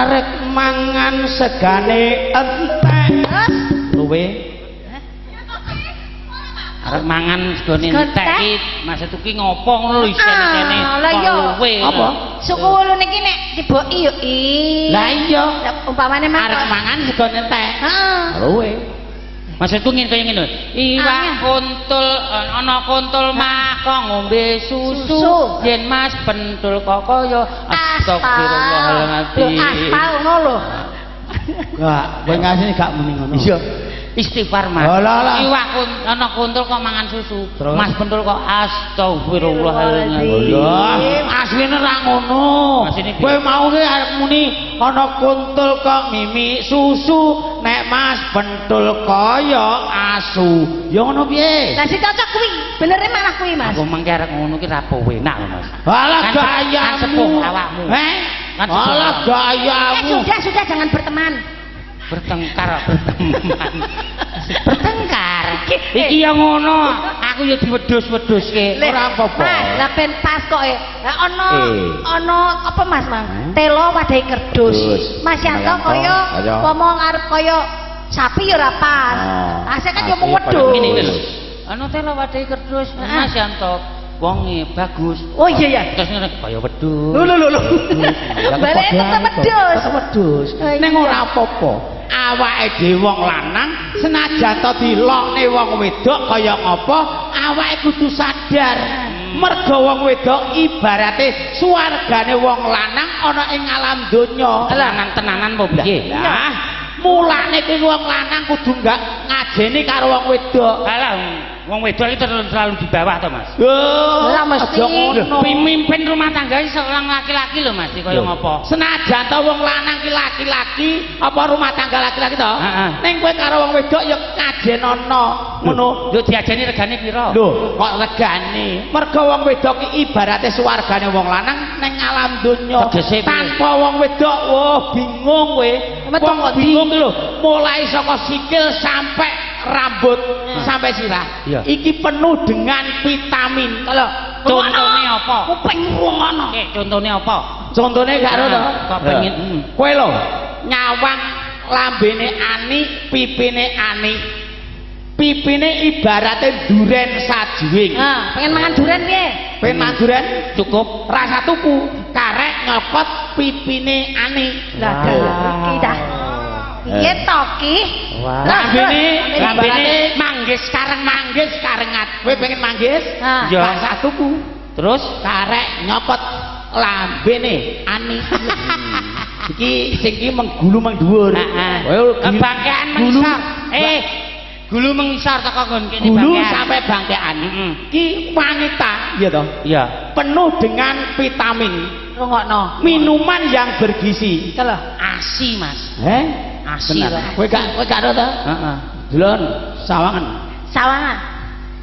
Arek mangan segane entek. Terus luwe. Arek mangan segane entek iki maksud ki ngopo ngono lho isene-isene. Lah iya. Luwe. Apa? Suku wulu niki nek diboki yo i. Lah iya. Umpamane arek mangan segane entek. Heeh. Luwe. Maksudku ngene kaya ngene lho. Iwak kuntul ana kuntul mah kok ngombe susu. Yen Mas pentul kok kaya astagfirullahaladzim. Aspal ngono lho. Gak, kowe ngasine gak muni ngono. Iya. Istighfar Mas. Iwak ana kuntul kok mangan susu. Mas pentul kok astagfirullahaladzim. Lho, asline ra ngono. Kowe mau ki arep muni ana kuntul kok mimi susu, nek Mas pentul kaya asu. Ya ngono piye? Lah sing cocok kuwi, benere malah kuwi Mas. Aku mengke arep ngono ki ra penak Mas. Alah gayamu. Sepuh awakmu. Heh? Alah gayamu. Sudah jangan berteman. Bertengkar berteman. Bertengkar. Iki ya ngono, aku ya diwedhus-wedhuske. Ora apa-apa. Mas, lah ben pas kok e. Lah ana ana apa Mas, Mang? Telo wadahi kerdus. Mas Yanto kaya umpama arep kaya sapi ya ora pas. Asih kan ya mung wedhus. Ana telo wadahi kerdus, Mas Yanto. Wonge bagus. Oh iya ya. Terus ngene kaya wedhus. Lho lho lho. Baleke tetep wedhus. Tetep wedhus. Ning ora apa-apa. Awake dhewe wong lanang senajan to dilokne wong wedok kaya ngapa, awake kudu sadar. Mergo wong wedok ibarate swargane wong lanang ana ing alam donya. Lanang tenanan apa piye? Lah, mulane kuwi wong lanang kudu gak ngajeni karo wong wedok. Alah, wong wedok itu terlalu di bawah to, Mas. Lah mesti. Pemimpin rumah tangga seorang laki-laki lho, Mas, kaya ngopo? Senajan to wong lanang ki laki-laki, apa rumah tangga laki-laki to? Ning kowe karo wong wedok ya ngajenono. Ngono. Lho diajeni regane pira? Lho, kok regane? Mergo wong wedok ki ibarate swargane wong lanang ning alam donya. Tanpa wong wedok, wah bingung kowe. Wong bingung ki lho, mulai saka sikil sampai rambut sampai sirah. Iki penuh dengan vitamin. Lho, contone apa? Kuping ngono. Contone apa? Contone gak ero to. Kok pengen kowe lho nyawang lambene ani, pipine ani. Pipine ibarate duren sajuwing. Ha, pengen mangan duren piye? Pengen mangan duren cukup rasa tuku, karek nyokot pipine ani. Lah iki dah. Piye to ki? Lambene manggis kareng manggis karengat. Kowe pengen manggis? Iya. Rasa tuku. Terus karek nyokot lambene ani. Iki sing iki menggulu mengdhuwur. Heeh. Bangkean mengisor. Gulu mengisor teko nggon kene bangkean. Gulu sampai bangkean. Ki wanita, iya toh? Iya. Penuh dengan vitamin. Rungokno. Minuman yang bergizi. Lho, asi, Mas. Heh? Asi. Kowe gak ero to? Heeh. Delon sawangan. Sawangan.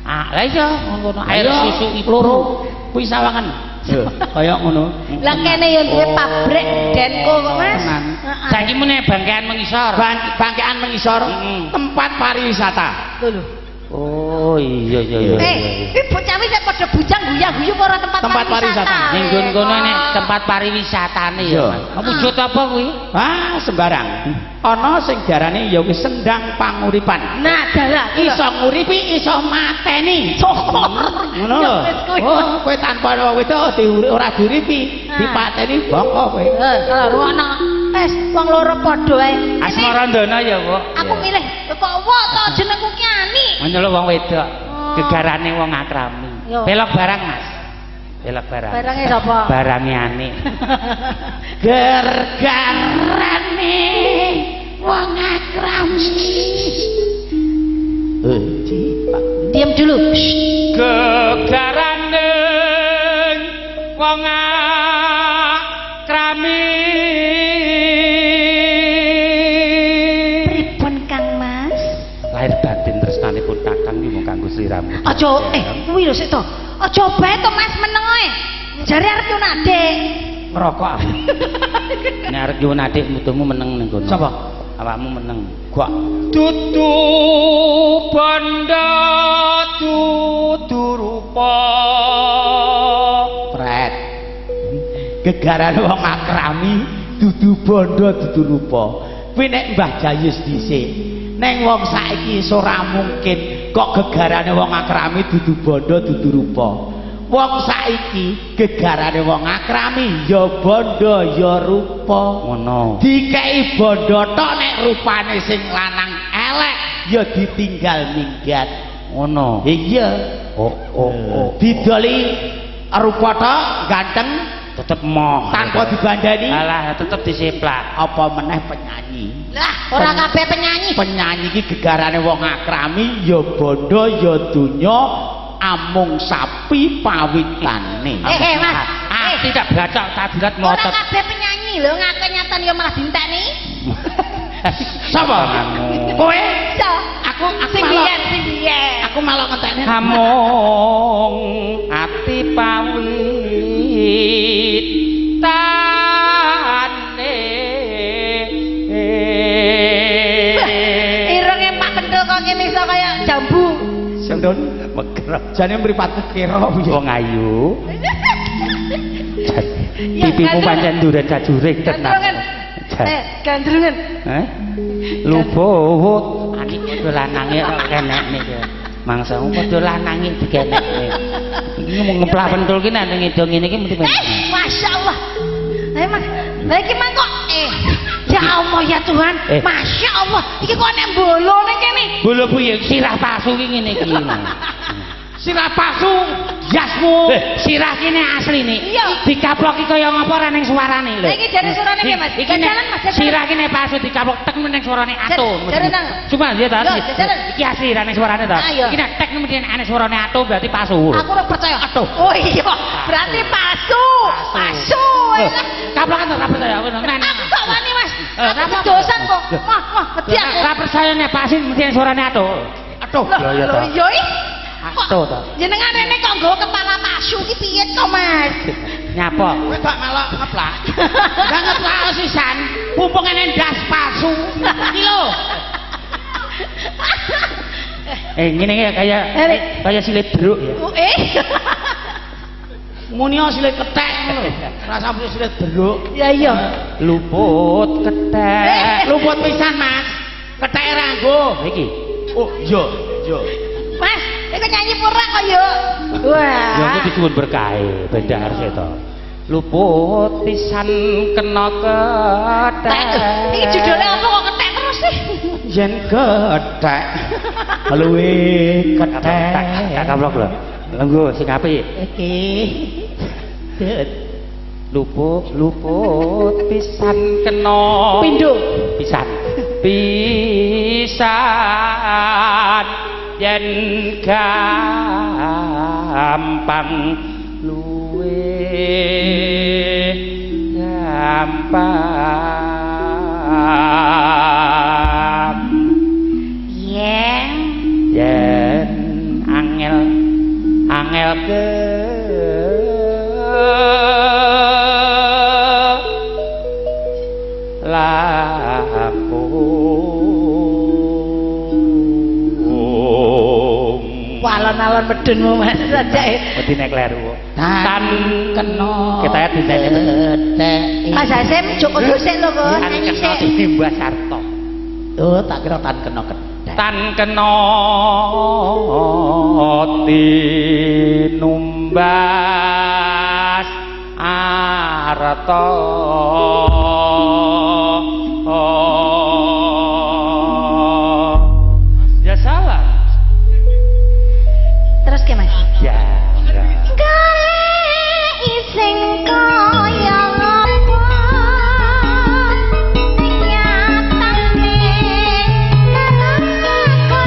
Ah, lah iya ngono. Air susu ibu loro kuwi sawangan. Kaya ngono. Lah kene ya duwe pabrik Denko kok, Mas. Saiki meneh bangkean mengisor. Bangkean mengisor tempat pariwisata. Lho lho. Oh iya iya iya. Iki bocah wis padha bujang guya-guyu ora tempat pariwisata. Ning nggon kono nek tempat pariwisatane ya, Mas. Wujud apa kuwi? Ah, sembarang. Ana sing diarani ya kuwi sendang panguripan. Nah, dalah iso nguripi, iso mateni. Ngono lho. Oh, kowe tanpa wong wedok ora diuripi, dipateni bongko kowe. Heeh, ruwono. Wis wong loro padha wae. Asmarandana ya, Bu. Aku milih kok wok to jenengku ki Ani. Menyeluk wong wedok, gegarane wong akrami. Belok barang, Mas. Belok barang. Barange sapa? Barange Ani. Gergarane wong akrami. Diam dulu. Gegarane wong akrami. Pripun Kang Mas? Lahir batin tresnanipun Kakang niku kanggo sliramu. Aja kuwi lho sik to. Aja bae to Mas meneng ae. Jare arep nyuwun adik. Ngerokok aku. Nek arep nyuwun adik mutumu meneng ning kono. Sapa? Awakmu meneng. Gua dudu bondo dudu rupa. Pret. Gegarane wong akrami Dudu bondo dudu rupa. Kuwi nek Mbah Jayus dhisik. Neng wong saiki iso ora mungkin kok gegarane wong akrami dudu bondo dudu rupa. Wong saiki gegarane wong akrami ya bondo ya rupa. Ngono. Dikei bondo tok nek rupane sing lanang elek ya ditinggal minggat. Ngono. Iya. Oh oh oh. Didoli rupa tok ganteng tetep moh tanpa dibandani. Alah tetep disiplak. Apa meneh penyanyi? Lah, ora kabeh penyanyi. Penyanyi iki gegarane wong akrami ya bondo ya donya amung sapi pawitane. Eh Mas, tidak bacok tadirat ngotot. Ora kabeh penyanyi lho ngake nyatan ya malah dintekni. Sapa? Kowe? Aku sing biyen, sing biyen. Aku malah ngentekne. Amung ati pawitane. Irunge Pak Kendul kok ngene iso kaya jambu. Sing don megrok. Jane mripatku kira piye? Wong ayu. Pipimu pancen duren sajuring tenan. Gandrungan. Eh? Luput ani padha lanange kok kenekne iki. Mangsamu padha lanange dikenekne. Iki mung ngeplah pentul ki nek ngedo ngene iki mesti. Masyaallah. Lah Mas, lha iki mang kok ya Allah ya Tuhan. Masyaallah. Iki kok nek bolo ning kene. Bolo piye? Sirah palsu ki ngene iki. Sirah palsu jasmu. Sirah ki nek asline. Dikaploki kaya ngapa ora ning suarane lho. Iki jare suarane piye Mas? Iki nek sirah ki nek palsu dikaplok tek ning suarane ato. Cuma ya ta. Iki asli ra ning suarane ta. Iki nek tek mesti nek suarane ato berarti palsu. Aku ora percaya. Ato. Oh iya, berarti palsu. Palsu. Kaplokan ora percaya aku. Aku gak wani Mas. Aku dosan kok. Wah, wah, wedi aku. Ora percaya nek palsu mesti suarane ato. Ato. Lho iya ato to. Jenengan rene kok nggawa kepala palsu ki piye to, Mas? Nyapa? Kowe gak melok ngeplak. Lah ngeplak sisan, mumpung ene ndas palsu. Iki lho. Ngene iki kaya kaya silit bruk ya. Muni silit kethek ngono lho. Rasa muni silit bruk. Ya iya. Luput kethek. Luput pisan, Mas. Ketheke ra nggo. Iki. Oh, iya, iya. Mas, iku nyanyi pura kok yo. Wah. Ya iki disuwun berkahe ben dahar seta. Luput pisan kena kethek. Iki judulnya apa kok kethek terus sih? Yen kethek. Luwe kethek. Tak kaplok lho. Lenggo sing apik. Iki. Luput luput pisan kena pindho pisan. Pisan yen gampang luwe gampang yen yen angel angel ke alon-alon medunmu Mas aja. Wedi nek kleru. Tan kena. Kita ya ditene. Mas Hasim cukup dhisik lho kok. Tan kena ditimbas sarta. Oh, tak kira tan kena kethek. Tan kena tinumbas arta. Ya salah. Terus ke Mas? Ya. Golek sing kaya ngapa nyatane neraka.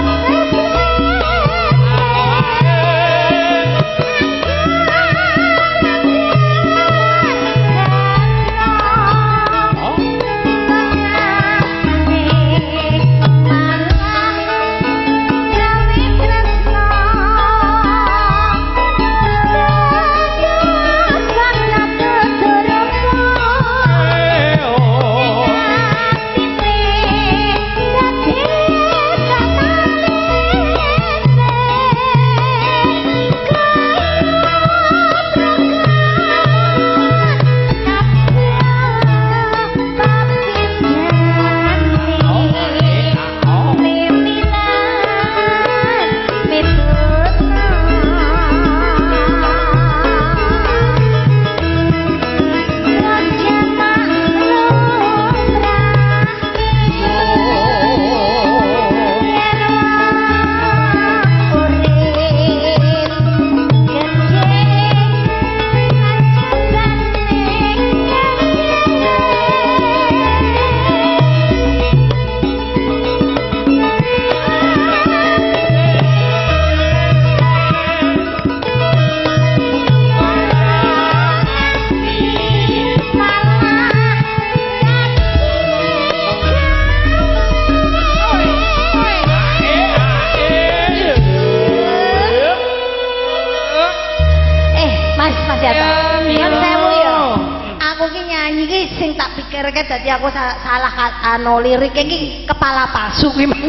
Mangke dadi aku salah anu lirik iki kepala palsu kuwi mang.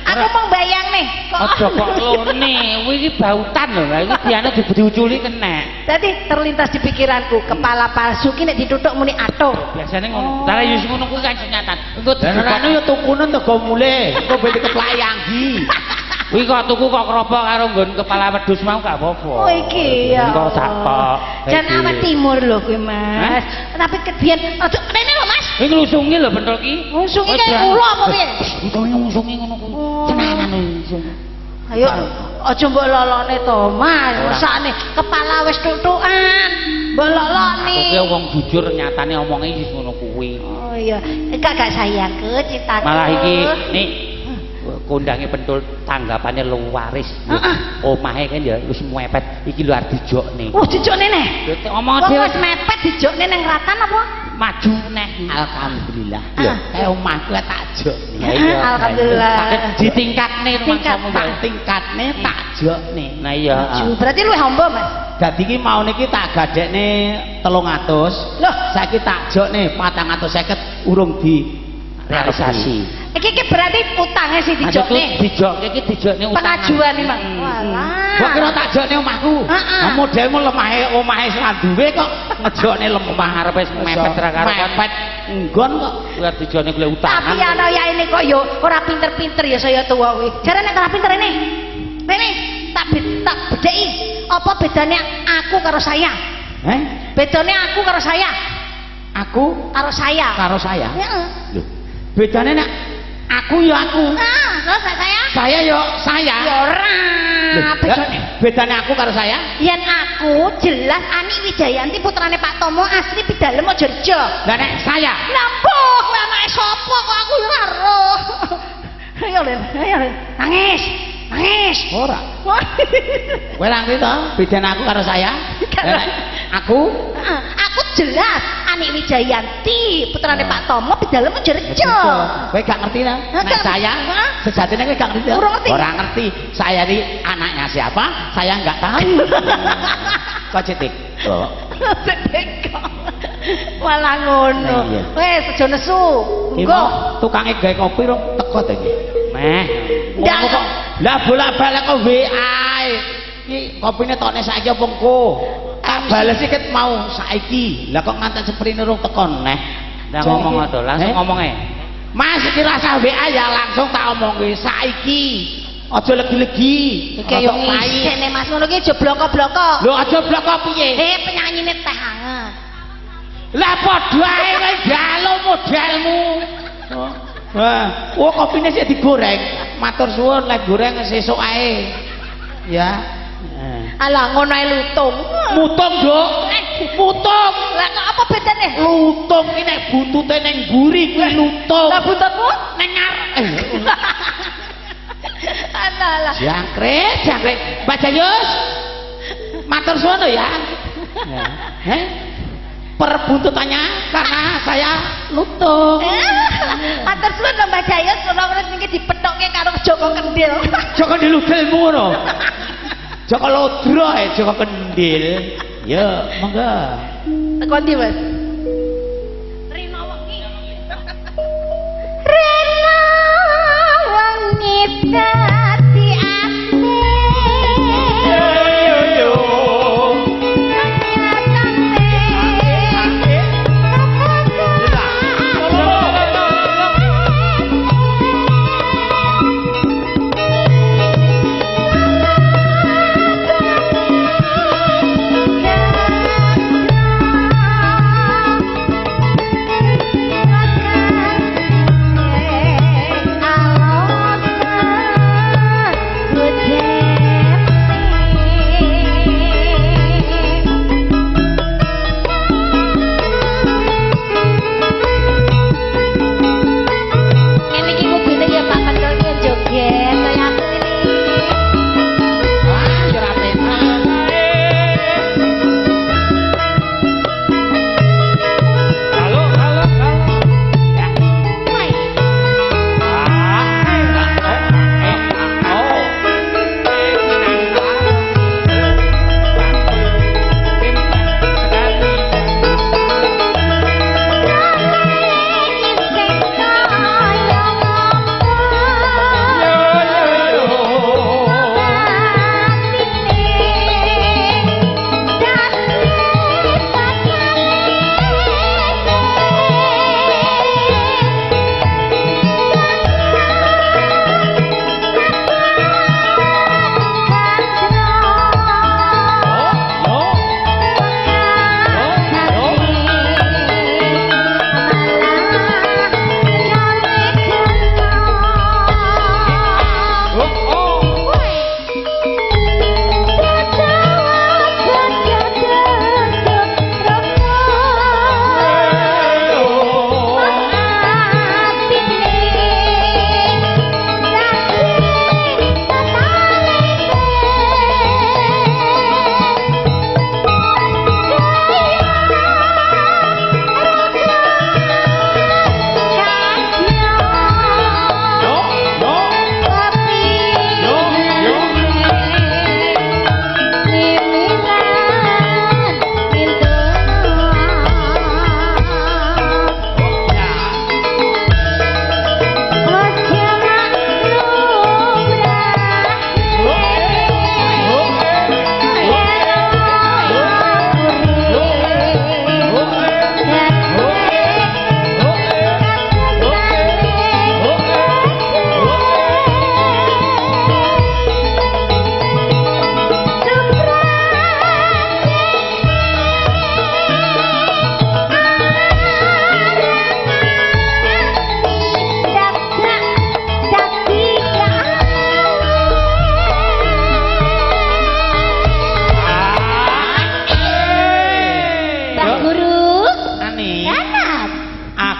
Aku mau bayangne kok. Aja kok lone, kuwi iki bautan lho. Lah iki biane diuculi kenek. Dadi terlintas di pikiranku kepala palsu ki nek ditutuk muni ato. Biasane ngono. Lah yo sing ngono kuwi kan senyatan. Engko anu yo tukunen to go mulih. Engko ben dikeplaki Anggi. Kuwi kok tuku kok keropok karo nggon kepala wedhus mau gak apa-apa. Oh iki ya. Engko sak tok. Jan awet timur lho kuwi Mas. Tapi kebiyen aja rene lho Mas. Kuwi nglusungi lho pentol ki. Nglusungi kaya kula apa piye? Engko nglusungi ngono kuwi. Tenanan nglusung. Ayo aja mbok lolone to Mas. Mesakne kepala wis tutukan. Mbok lolone. Aku ki wong jujur nyatane omonge wis ngono kuwi. Oh iya, gak sayangku cintaku. Malah iki nih kondange pentul tanggapannya luaris. Omahe kan ya wis mepet iki lho arep dijokne. Oh dijokne neh. Omong dhewe wis mepet dijokne nang ratan apa? Maju neh. Alhamdulillah. Kae omahku tak jokne. Alhamdulillah. Ditingkatne rumangsamu. Tak tingkatne tak jokne. Nah iya. Berarti luwih hamba Mas. Dadi iki mau niki tak gadekne 300. Loh, saiki tak jokne 450 urung di realisasi. Iki berarti utangnya sih dijokne. Dijokne iki dijokne utang. Pengajuan iki, Mang. Walah. Kok kira tak jokne omahku? Heeh. Modelmu lemahe omahe ora duwe kok ngejokne lemah arepe mepet ra karo mepet nggon kok. Kuwi dijokne golek utangan. Tapi ana ya ini kok yo ora pinter-pinter ya saya tuwa kuwi. Jare nek ora pinter rene. Rene tak bedheki. Apa bedane aku karo saya? Heh? Bedane aku karo saya. Aku karo saya. Karo saya? Heeh. Lho. Bedane nek aku ya aku. Ah, terus saya? Saya ya saya. Ya ora. Bedane bedane aku karo saya? Yen aku jelas Ani Wijayanti putrane Pak Tomo asli Pidalem Mojorejo. Lah nek saya? Lah mbuh, kowe anake sapa kok aku ya ora roh. Ayo Len, ayo Len. Nangis. Nangis. Ora. Kowe ra ngerti to bedane aku karo saya? Lah nek aku? Aku jelas Ani Wijayanti putrane Pak Tomo Pidalem Mojorejo. Kowe gak ngerti ta? Nek saya sejatine kowe gak ngerti. Ora ngerti. Saya ini anaknya siapa? Saya enggak tahu. Kok cetik? Kok. Cetik kok. Malah ngono. Wes aja nesu. Engko tukange gawe kopi rong teko ta iki. Meh. Ngono kok. Lah bolak-balik kok WA. Iki kopine tokne saiki apa engko? Tak bales iki mau saiki. Lah kok ngantek seprene rong teko neh. Lah ngomong to, langsung ngomong e. Mas iki rasa WA ya langsung tak omongke saiki. Aja legi-legi. Iki yo ngisene Mas ngono ki aja bloko-bloko. Lho aja bloko piye? Penyanyine teh hangat. Lah padha ae kowe njaluk modelmu. Wah, oh kopine sik digoreng. Matur suwun lek goreng sesuk ae. Ya. Alah ngono ae lutung. Mutung, Nduk. Mutung. Lah kok apa bedane? Lutung ki nek buntute ning mburi kuwi lutung. Lah buntutmu ning ngarep. Alah alah. Jangkrik, jangkrik. Mbak Jayus. Matur suwun ya. Heh. Perbuntutannya karena saya lutung. Matur suwun lho Mbak Jayus, kula wis niki dipethokke karo Joko Kendil. Joko Kendil udelmu ngono. Joko Lodro ae Joko Kendil. Ya, monggo. Teko ndi, Mas? Rena wengi. Rena wengi dadi ati. Yo yo. Yeah.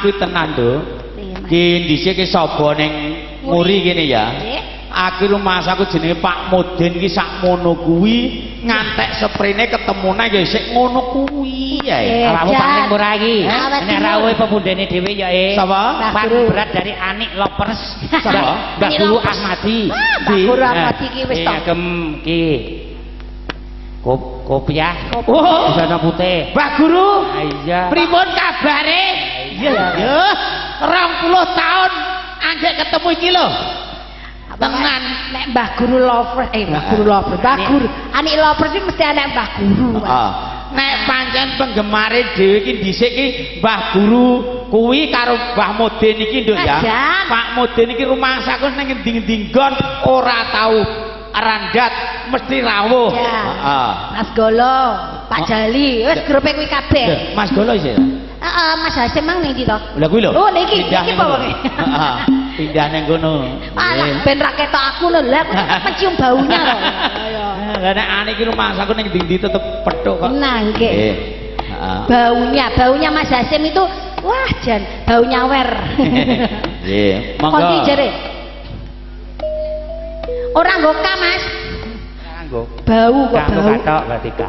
Aku tenan, Nduk. Ki dhisik ki sapa ning Muri kene ya. Aku rumangsaku jenenge Pak Mudin ki sakmono kuwi ngantek sprene ketemune ya isih ngono kuwi ae. Awakmu paling murah iki. Nek rawuhe pepundhene dhewe ya e. Sapa? Paling berat dari Anik Lopers. Sapa? Mbah Guru Ahmadi. Mbah Guru Ahmadi ki wis to. Agem ki. Kopiah. Oh, busana putih. Mbah Guru. Iya. Pripun kabare? Iya. 20 tahun anggek ketemu iki lho. Tenan nek Mbah Guru Lovers, Mbah Guru Lovers, Mbah Guru, Anik Lovers iki mesti anak Mbah Guru. Heeh. Nek pancen penggemare dhewe iki dhisik iki Mbah Guru kuwi karo Mbah Mudin iki Nduk ya. Pak Mudin iki rumangsaku ning ngendi-ngendi nggon ora tau randat mesti rawuh. Heeh. Mas Golo, Pak Jali, wis grupe kuwi kabeh. Mas Golo isih. Heeh, Mas Hasim mang ning ndi to? Lah kuwi lho. Oh, niki iki apa wonge? Heeh. Pindah ning kono. Alah, ben ra ketok aku lho. Lah aku tetep mencium baunya lho. Lah nek ane iki rumangsaku ning ndi-ndi tetep petuk kok. Nah, nggih. Heeh. Baunya Mas Hasim itu wah jan, bau nyawer. Nggih, monggo. Kondi jere. Ora nggo ka, Mas. Ora nggo. Bau kok Kanggo bau. kathok berarti ka.